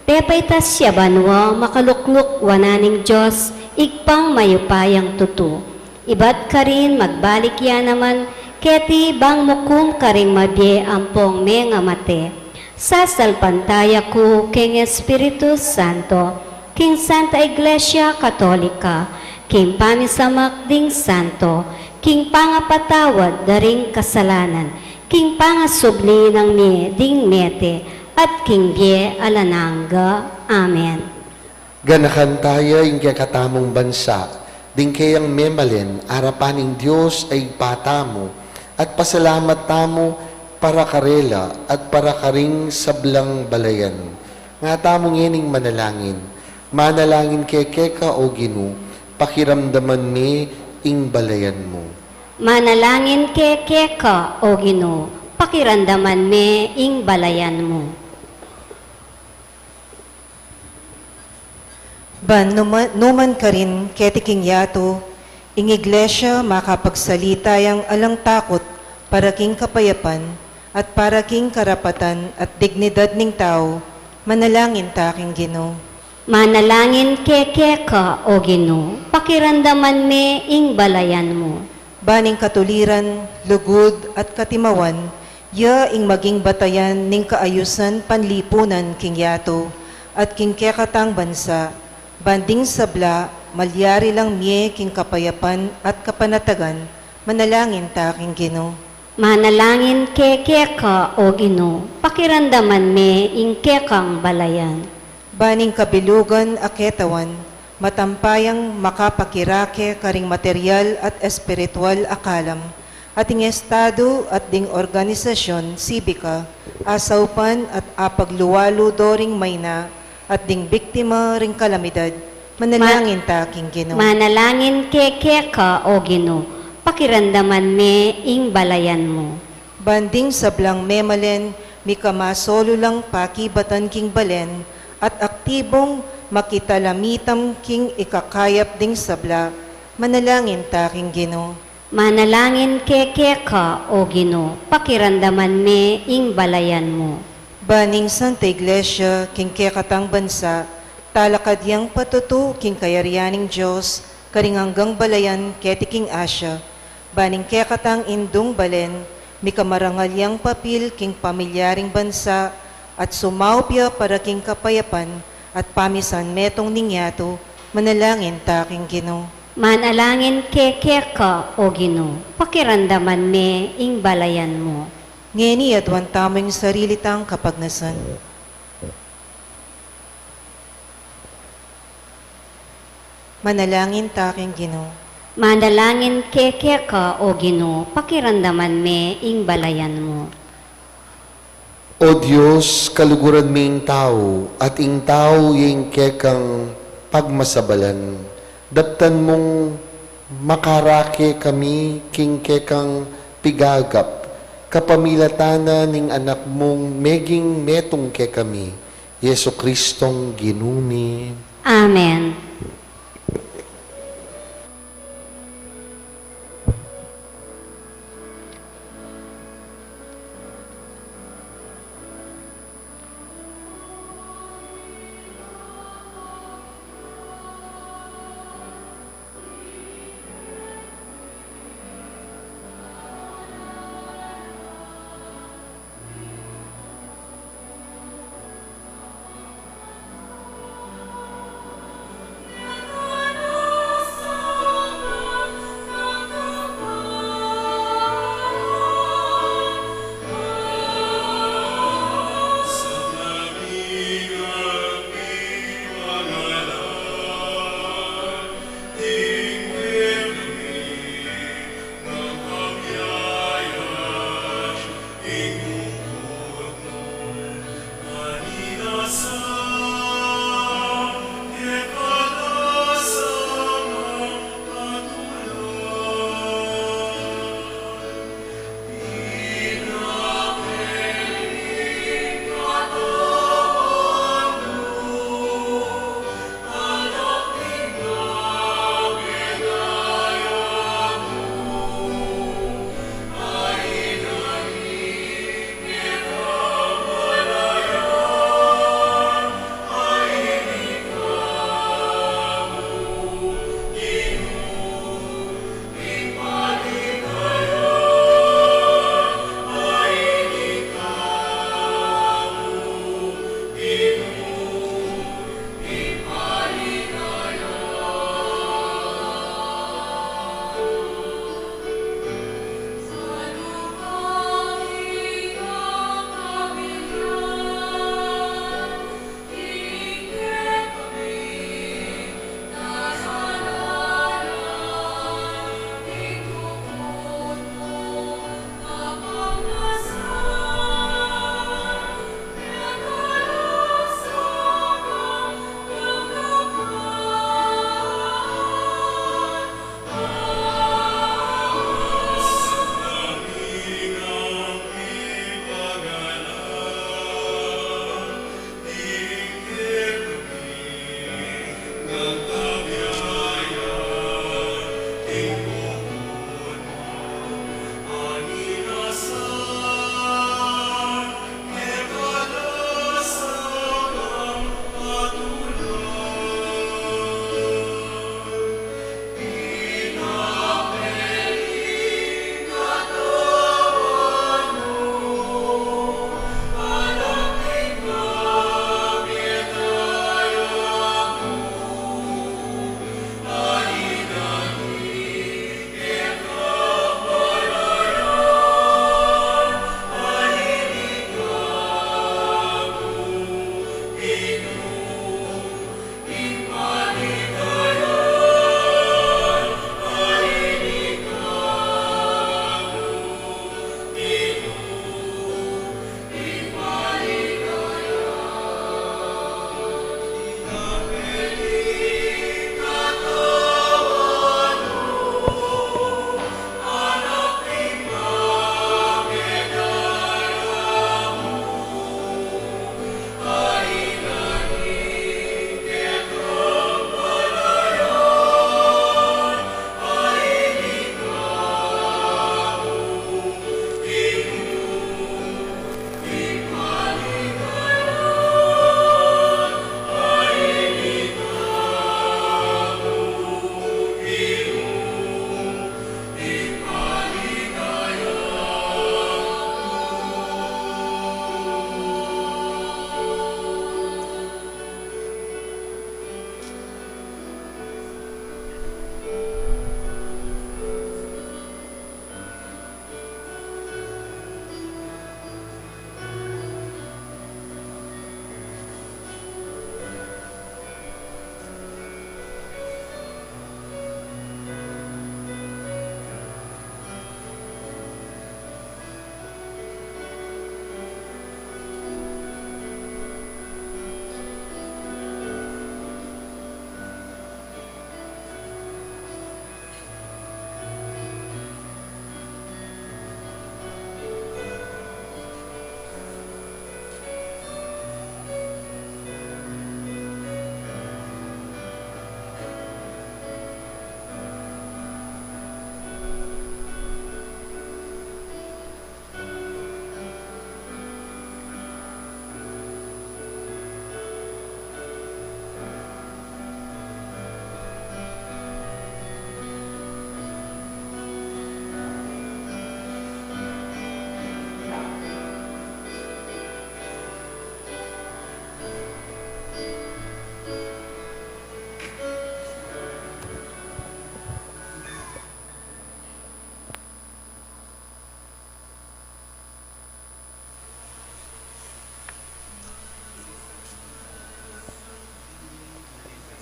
pepaitas ya banua, makalukluk wanan ning Dios, Ibpang mayupayang tutu. Ibat karin magbalik ya naman keti bang mukum karing mabie ampong mengamate. Sasalpantaya ku king Espiritu Santo, king Santa Iglesia Katolika, king pamisamak ding santo, king pangapatawad da ring kasalanan, king pangasubli nang mie ding mete, at king bie alang angga. Amen. Ganakan taya ing kekatamung bansa, ding keyang memalen, arapan ning Dios a Ibpa tamu, at pasalamat tamu para karela at para karing sablang balayan. Nga tamu ngening manalangin. Manalangin ke keka, O Ginu, pakiramdaman me ing balayan mu. Manalangin ke keka, O Ginu, pakiramdaman me ing balayan mu. Ban numa-, numan karin keti king yatu, ing Iglesia makapagsalita yang alang takut para king kapayapan at para king karapatan at dignidad ning tau, manalangin ta king Ginu. Manalangin ke keka, O Ginu, pakiramdaman me ing balayan mu. Ban ing katuliran, lugud, at katimawan, ya ing maging batayan ning kaayusan panlipunan king yatu, at king kekatang bansa, ban ding sabla, malyari lang mie king kapayapan at kapanatagan, manalangin ta king Ginu. Manalangin keke ka, O Ginu, pakiramdaman me ing kekang balayan. Ban ing kabilugan a ketawan, matampayang makapakirake karing material at espiritual a kalam, at ing estadu at ding organisasyon sibika, asaupan at apagluwalu do ring maina, at ding biktima ring kalamidad, manalangin ta king Ginu. Manalangin keke ka, O Ginu, pakiramdaman me ing balayan mu. Ban ding sablang memalen, mika masolu lang pakibatan king balen, at aktibong makitalamitam king ikakayap ding sabla, manalangin ta king Ginu. Manalangin keke ka, O Ginu, pakiramdaman me ing balayan mu. Ban ing Santa Iglesia king kekatang bansa, talakad yang patutu king kayarian ning Dios, karing anggang balayan keti king Asia, ban ing kekatang indung balen, mika marangal yang papil king pamilya ring bansa, at sumaup ya para king kapayapan at pamisan metung ning yatu, manalangin ta king Ginu. Manalangin keke ka, O Ginu, pakiramdaman me ing balayan mu. Ngeni aduan tamu ing sarili tang kapagnasan. Manalangin ta king Ginu. Manalangin keke ka, O Ginu, pakiramdaman me ing balayan mu. O Dios, kaluguran me ing tau, at ing tau ya ing kekang pagmasabalan. Daptan mung makarake kami king kekang pigagap, kapamilatan na ning Anak mung meging metung kekami, Jesucristong Ginu mi. Amen.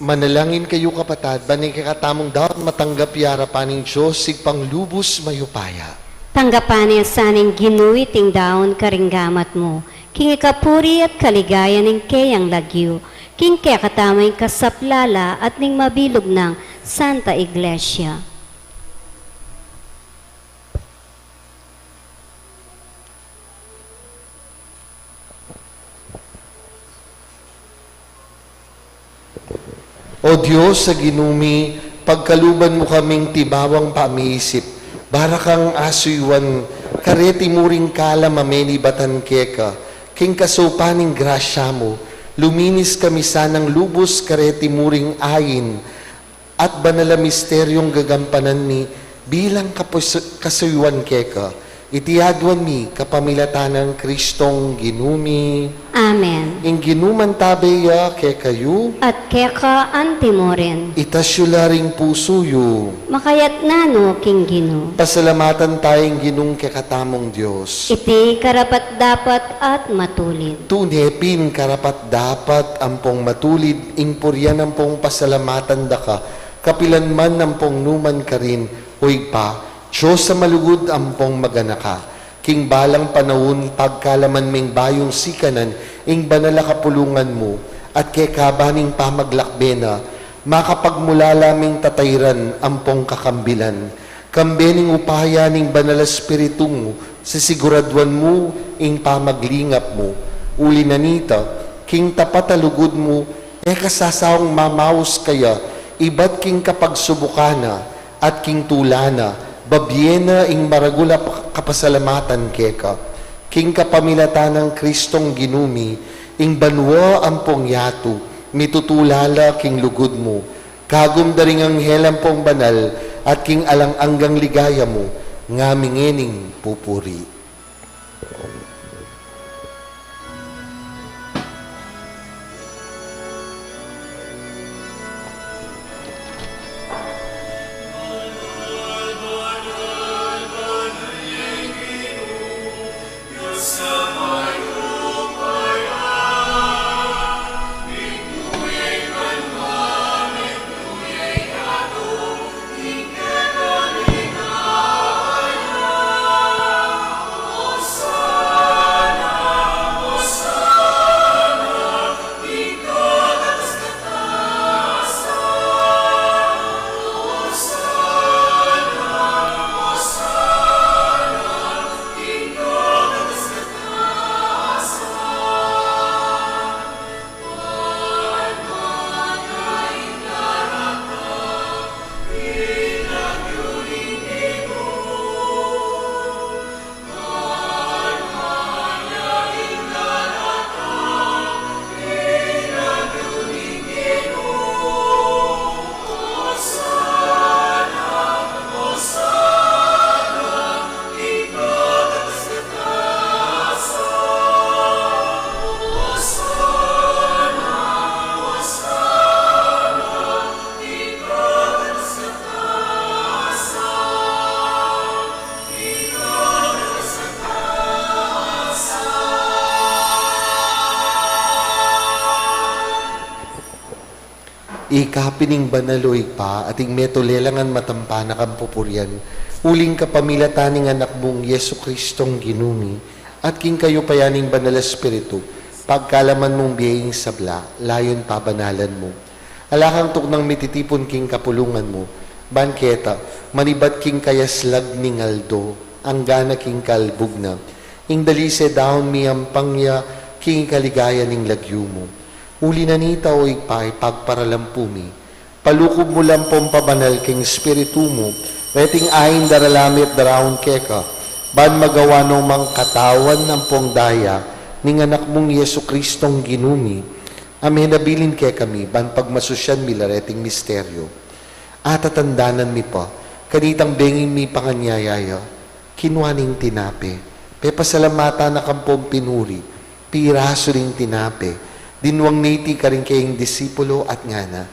Manalangin kayu, kapatad, ban ing kekatamung daun matanggap ya arapan ning Dios, Ibpang lubus mayupaya. Tanggapan na sana ning Ginu iting daun karing gamat mu, king ikapuri at kaligayan ning keyang lagyu, king kekatamung kasaplalan at ning mabilug nang Santa Iglesia. O Dios a Ginu mi, pagkaluban mu kaming tibawang pamiisip, bara kang asuyuan kareti muring kalam a menibatan keka, king kasaupan ning grasya mu, luminis kami sanang lubus kareti muring ain, at banal a misteryung gagampanan mi bilang kapus-, kasuyuan keka. Iti aduan mi kapamilatan nang Kristong Ginu mi. Amen. Ing Ginu mantabe ya kekayu. At keka anti mu rin. Itas yu la ring pusu yu. Makayatna no king Ginu. Pasalamatan taya ing Ginung kekatamung Dios. Iti karapat-dapat at matulid. Tune pin karapat-dapat ampong matulid ing purian ampong pasalamatan da ka, kapilan man ampong numan karin, O Ibpa, Dios a malugud ampong maganaka. King balang panaun, pagkalaman ming bayung sikanan ing banal a kapulungan mu, at kekaban ning pamaglakbe na, makapagmulala ming tatairan ampong kakambilan. Kambe ning upaya ning Banal a Espiritu mu, sisiguraduan mu ing pamaglingap mu. Uli na nita, king tapat a lugud mu, e ka sasaung mamaus kaya, ibat king kapagsubukan na, at king tula na, babie na ing maragul a pa-, kapasalamatan keka. King kapamilatan nang Kristong Ginu mi, ing banua ampong yatu, mitutula la king lugud mu. Kagum da ring anghel ampong banal, at king alang anggang ligaya mu, ngami ngening pupuri. Ika pin ing banal, o Ibpa, at ing metung lelangan matampan a kampupurian, uling kapamilatan ning Anak mung Jesucristong Ginu mi, at king kayupayan ning Banal a Espiritu, pagkalaman mung bie ing sabla, layun pabanalan mu. Ala kang tuknang mititipun king kapulungan mu, ban keta, manibat king kayaslag ning aldo, anggana king kalbug na, ing dalise daun miyampang ya king kaligaya ning lagyu mu. Uli na nita, o Ibpa, ipagparalampu mi, palukub mu lang pong pabanal king Espiritu mu, reting ain daralan mi at daraun keka, ban magawa no mang katawan ampong daya ning Anak mung Jesucristong Ginu mi, a menabilin kekami, ban pagmasusyan mi la reting misteryu. Atatandanan mi pa, kanitang bengi mipanganyaya ya, kinua ne ing tinape, pepasalamatan na kampong pinuri, pirasu ne ing tinape, dinwang ne iti karing keyang disipulu at ngana,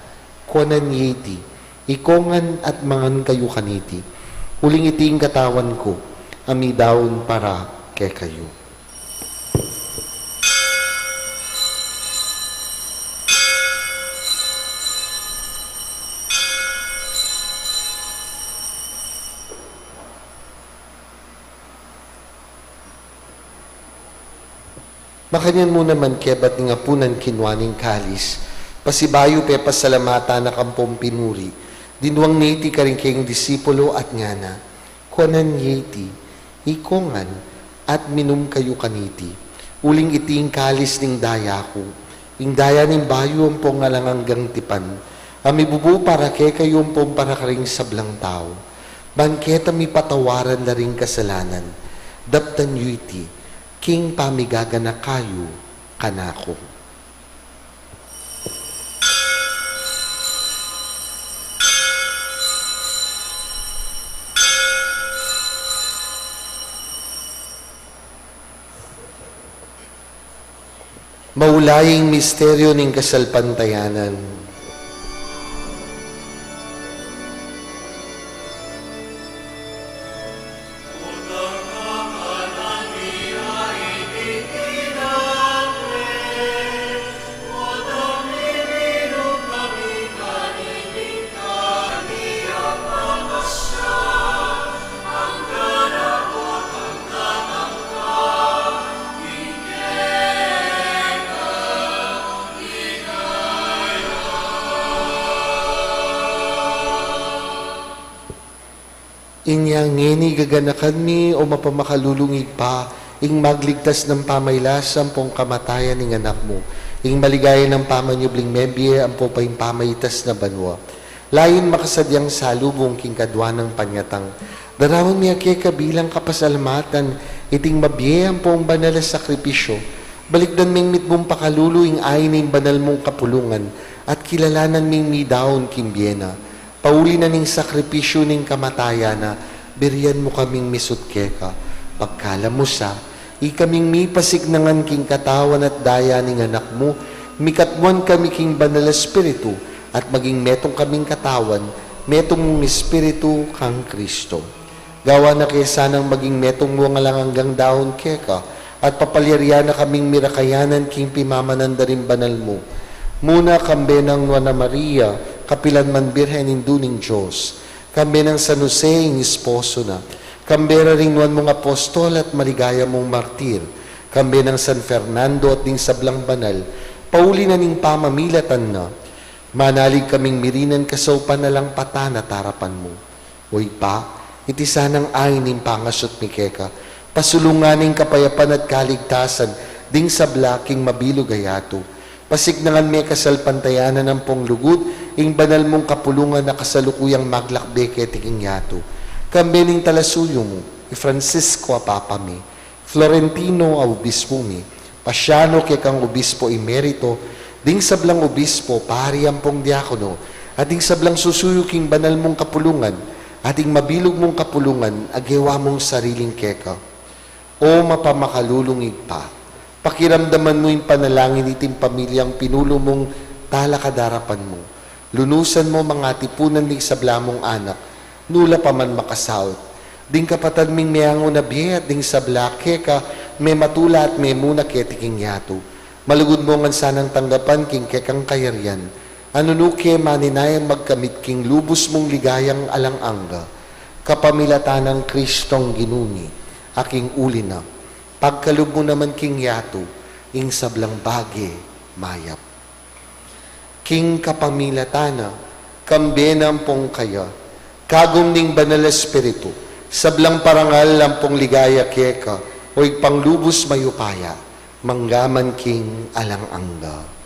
kuanan ye iti, ikongan at mangan kayu kaniti, uling iti ing katawan ku, a midaun para kekayu. Makanyan mu naman kebat ning apunan kinua ne ing kalis, pasibayu pepasalamatan na ampong pinuri, dinuang ne iti karing kayang disipulu at ngana, kuanan ye iti, ikongan, at minum kayu kaniti. Uling iti ing kalis ning daya ku, ing daya ning bayu ampong alang anggang tipan, a mibubu para kekayu ampong para karing sablang tau, ban keta mipatawaran la ring kasalanan. Daptan yu iti king pamigaganaka yu kanaku. Maulaing misteryu ning kasalpantayanan. Inya ngeni gaganakan mi, o mapamakalulung Ibpa, ing magligtas nang pamailas ampong kamatayan ning Anak mu, ing maligaya nang pamanyubling mebie ampo pa ing pamaitas na banua. Layun makasadyang salubung king kadua nang panyatang. Daraun mi keka bilang kapasalamatan iting mabie ampong banal a sakripisyu. Balikdan ming mitmung pakalulu ing ain ning banal mung kapulungan, at kilalanan ming midaun king bie na. Pauli na ning sakripisyu ning kamatayan na, birian mu kaming misut keka. Pagkalam mu sa, ikaming mipasignangan king katawan at daya ning Anak mu, mikatmuan kami king Banal a Espiritu, at maging metung kaming katawan, metung mung Espiritu kang Kristo. Gawan na ke sanang maging metung mung alang anggang daun keka, at papalyarian na kaming mirakayanan king pimamanan da ring banal mu. Muna kambe nang Nuan a Maria, kapilan man Birhen Indu ning Dios, kambe nang San Jose ing esposo na, kambe ra ring nuan mung apostol at maligaya mung martir, kambe nang San Fernando at ding sablang banal, pauli na ning pamamilatan na, manalig kaming mirinan kasaupan alang patan at arapan mu. O Ibpa, iti sanang ain ning pangasut mi keka, pasulungan ing kapayapan at kaligtasan ding sabla king mabilug a yatu. Pasignangan me kasalpantayanan ampong lugud ing banal mung kapulungan a kasalukuyang maglakbe keti king yatu. Kambe ning talasuyu mu, i Francisco a Papa mi, Florentino a Obispo mi, Pasiano kekang Obispo Emerito, ding sablang obispo, pari ampong diakono, at ding sablang susuyu king banal mung kapulungan, at ing mabilug mung kapulungan a gewa mung sariling keka. O mapamakalulung Ibpa, pakiramdaman mu ing panalangin iting pamilyang pinulu mung talakad arapan mu. Lunusan mu mang atipunan ding sabla mung anak, nu la pa man makasaut. Ding kapatad ming meangu na bie at ding sabla keka, mematula at memuna keti king yatu. Malugud mu ngan sanang tanggapan king kekang kayarian. Nung nu ke maninayan magkamit king lubus mung ligayang alang angga. Kapamilatan nang Kristong Ginu mi, a king uli na, pagkalub mu naman king yatu, ing sablang bage mayap. King kapamilatan na, kambe na ampong kaya, kagum ning Banal a Espiritu, sablang parangal ampong ligaya keka, o Ibpang lubus mayupaya, mangga man king alang angga.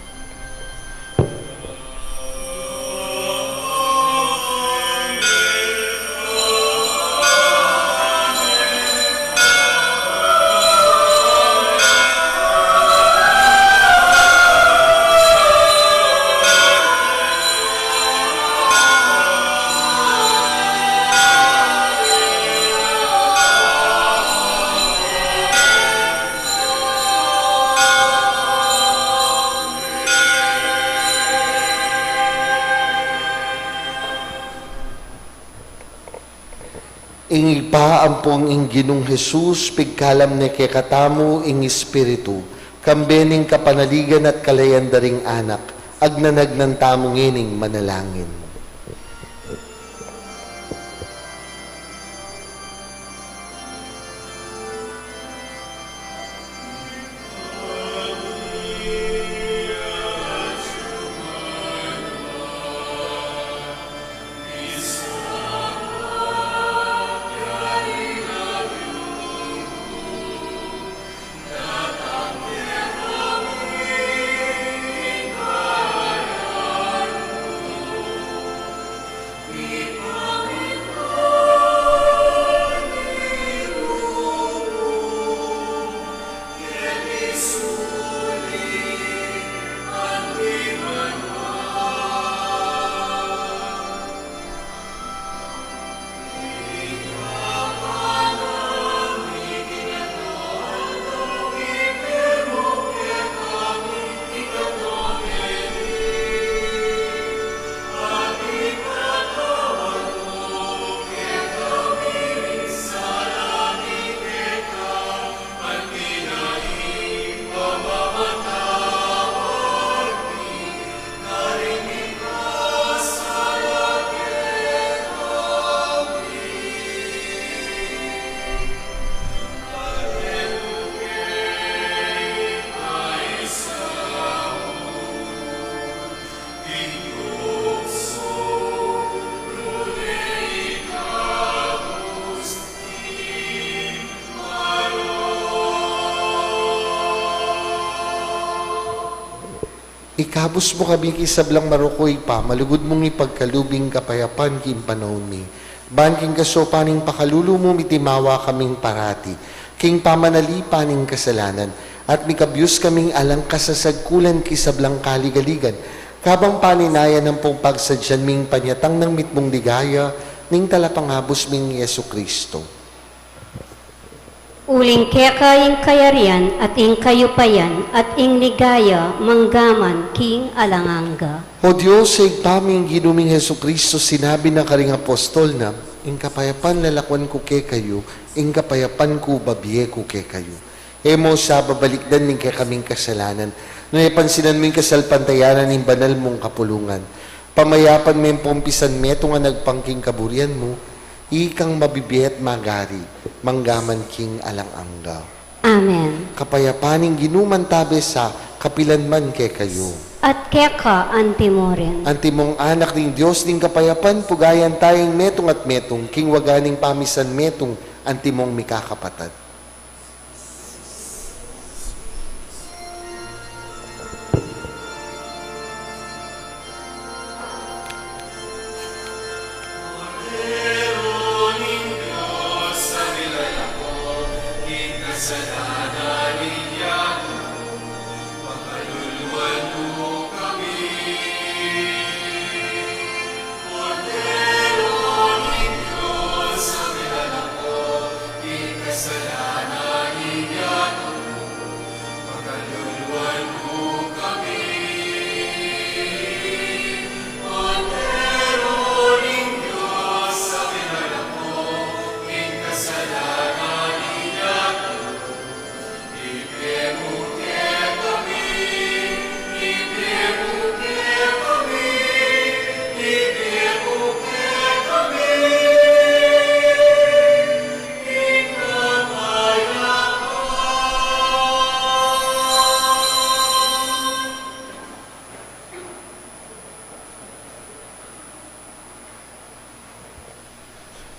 Ing Ibpa ampong ing Ginung Jesus, pigkalam ne kekatamu ing Espiritu, kambe ning kapanaligan at kalayan da ring anak, agnanagnan tamu ngening manalangin. Ikabus mu kami king sablang marok, O Ibpa, malugud mung ipagkalub ing kapayapan king panaun mi. Ban king kasaupan ning pakalulu mu, mitimawa kaming parati king pamanalipan ning kasalanan, at mikabyus kaming alang kasasagkulan king sablang kaligaligan, kabang paninayan ampong pagsadyan ming panyatang nang mitmung ligaya ning Talapangabus ming Jesucristo. Uling keka ing kayarian, at ing kayupayan, at ing ligaya, mangga man king alang angga. O Dios, Ibpa ming Ginu ming Jesucristo, sinabi na karing apostol na, "Ing kapayapan lalakwan ku kekayu, ing kapayapan ku babie ku kekayu." E mu sa babalikdan ing kekaming kasalanan, nune pansinan mu ing kasalpantayanan ning banal mung kapulungan. Pamayapan me ing pung pisan metung a nagpang king kaburian mu, ikang mabibie at magari, mangga man king alang angga. Amen. Kapayapan ning Ginu mantabe sa kapilan man kekayu. At keka antimurin. Antimong anak ning Dios ning kapayapan, pugayan taya ing metung at metung, king waga ning pamisan metung, antimong mikakapatad.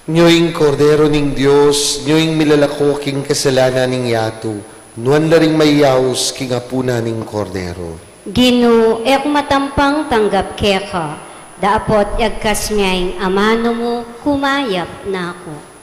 Nyo ing Kordero ning Dios, nyo ing milalako king kasalanan ning yatu, nuan la ring mayaus king apunan ning Kordero. Ginu, e ku matampang tanggap keka, dapot yagkas me ing amanu mu, kumayap na ku.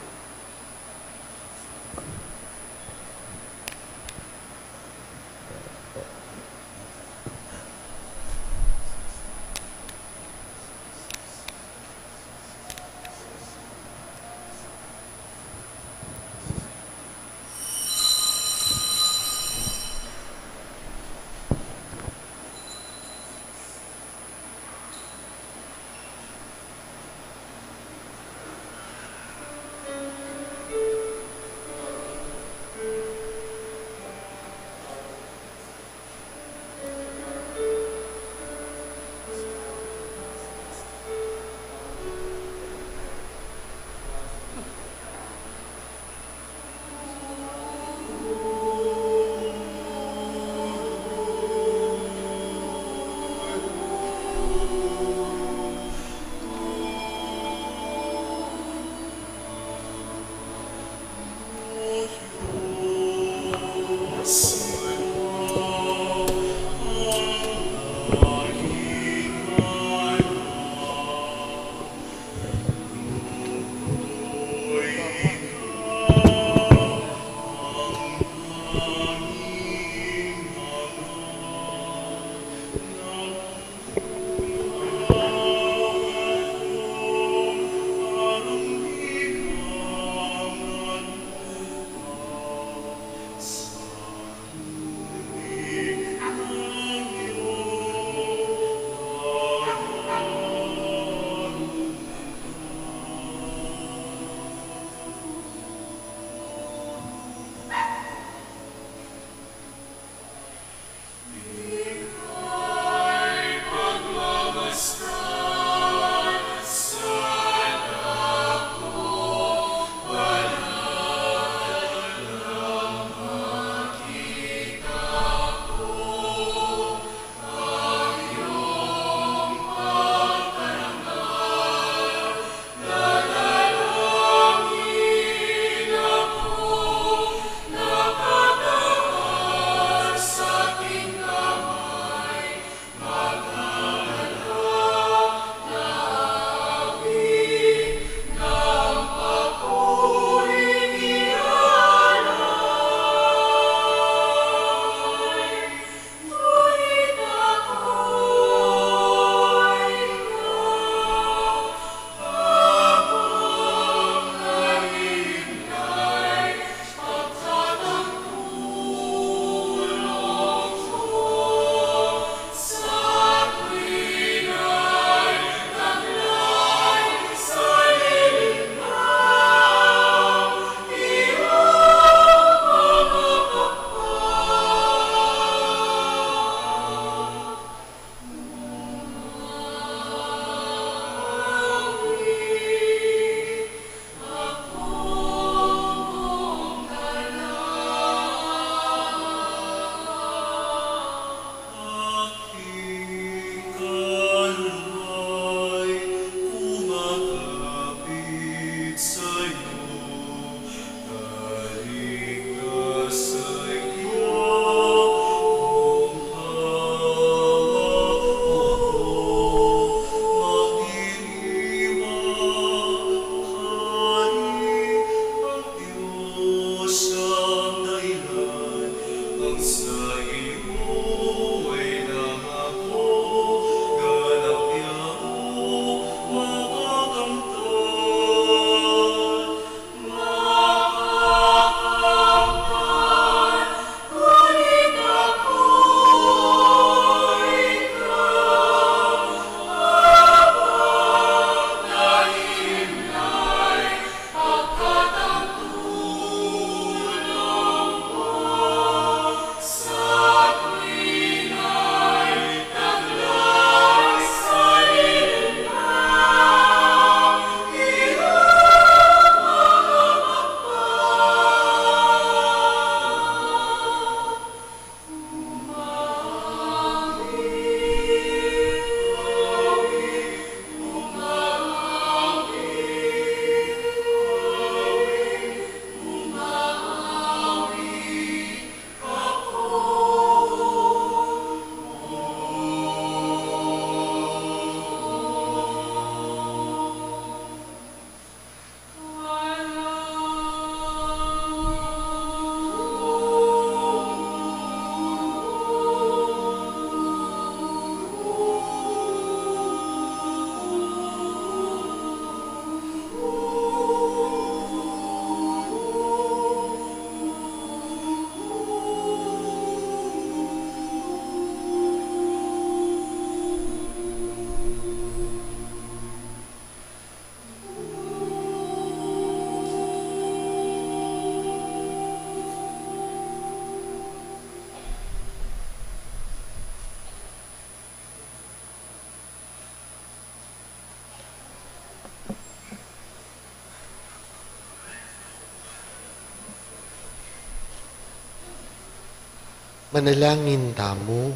Manalangin tamu.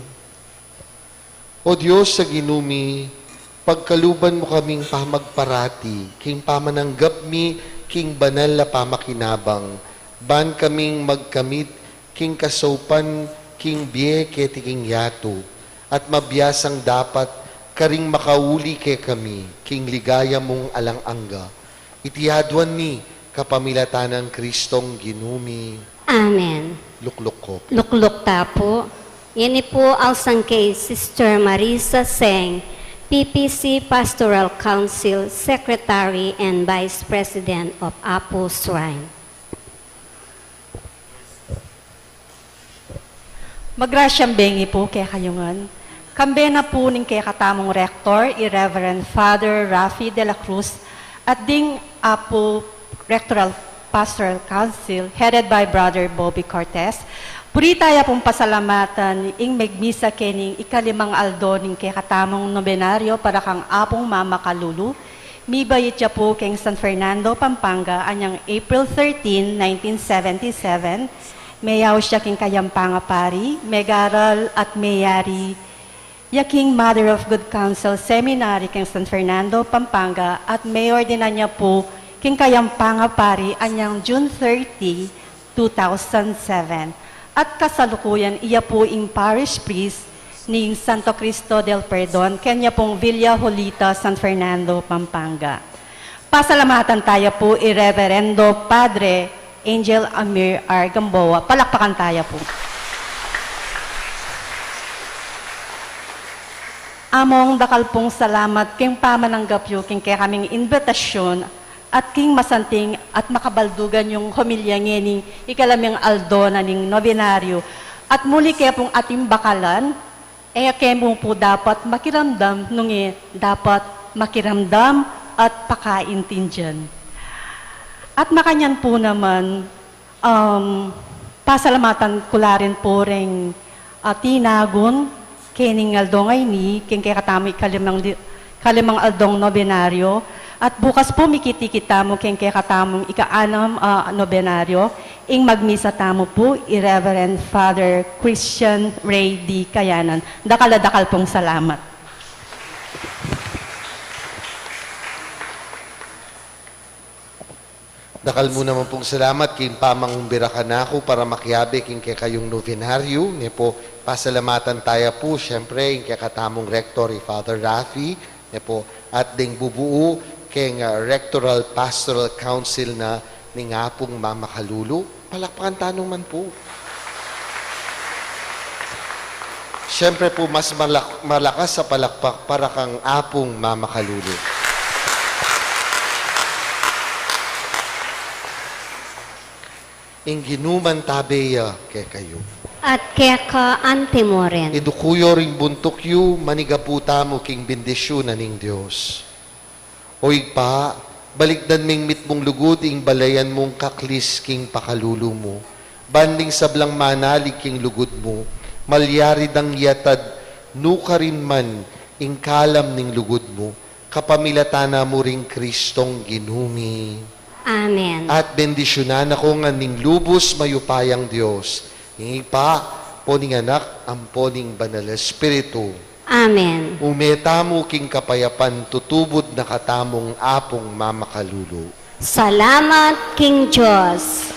O Dios a Ginu mi, pagkaluban mu kaming pamagparati king pamananggap mi king banal a pamakinabang, ban kaming magkamit king kasaupan king bie keti king yatu, at mabiasang dapat karing makauli kekami king ligaya mung alang angga. Iti aduan mi kapamilatan nang Kristong Ginu mi. Amen. Lukluk ko. Lukluk ta pu. Ini pu alang kay Sister Marisa Seng, P P C Pastoral Council Secretary and Vice President of Apu Shrine. Magrasyang bengi pu kekayu ngan. Kambe na pu ning kekatamung Rector, i Reverend Father Rafi de la Cruz, at ding Apu Rectoral Pastoral Council, headed by Brother Bobby Cortez. Buri taya pung pasalamatan ing megmisa kening ikalimang aldo ning kekatamung nobenaryo para kang Apung Mama Kalulu, mibait ya pu keng San Fernando, Pampanga, anyang April thirteen, nineteen seventy-seven. Meyaus ya king Kayampanga Pari, megaral at meyari ya king Mother of Good Counsel Seminary keng San Fernando, Pampanga, at meordinan ya pu king Kayampanga Pari anyang June thirty, two thousand seven. At kasalukuyan iya pu ing parish priest ning Santo Cristo del Perdon, kenya pung Villa Julita, San Fernando, Pampanga. Pasalamatan taya pu i Reverendo Padre Angel Amir R. Gamboa. Palakpakan taya pu. Among, dakal pung salamat king pamananggap yu king kekaming imbitasyun at king masanting at makabaldugan yung homilya ngening ikalimang aldo na ning nobenaryo. At muli ke pung ating bakalan, e ke mu pu dapat makiramdam, nune dapat makiramdam at pakaintindian. At makanyan pu naman, um, pasalamatan ku la rin pu ring, ah, tinagun kening aldo ngeni, king kekatamung ikalimang di-, kalimang aldong nobenaryo. At bukas pu, mikit-ikit tamu king kekatamung ika-anam, ah, nobenaryo. Ing magmisa tamu pu, i Reverend Father Christian Ray D. Kayanan. Dakal a dakal pung salamat. Dakal mu naman pung salamat king pamangumbira kanaku para makiabe king kekayung nobenaryo. Ne pu, pasalamatan taya pu, siyempre, ing kekatamung Rector, i Father Rafi, ne pu, at ding bubuu keng, ah, Rectoral Pastoral Council na ning Apung Mama Kalulu. Palakpakan tanu man pu. Siyempre pu, mas malak-, malakas a palakpak para kang Apung Mama Kalulu. Ing Ginu mantabe ya kekayu. At keka anti mu rin. Iduku yu ring buntuk yu, manigapu tamu king bendisyun na ning Dios. O Ibpa, balikdan ming mitmung lugud ing balayan mung kaklis king pakalulu mu. Ban ding sablang manalig king lugud mu, malyari dang yatad nukarin man ing kalam ning lugud mu, kapamilatan na mu ring Kristong Ginu mi. Amen. At bendisyunan na ko ngan ning lubus mayupayang Dios, ing Ibpa, ampo ning Anak, ampo ning Banal a Espiritu. Amen. Ume tamu king kapayapan, tutubud na katamung Apung Mama Kalulu. Salamat king Dios.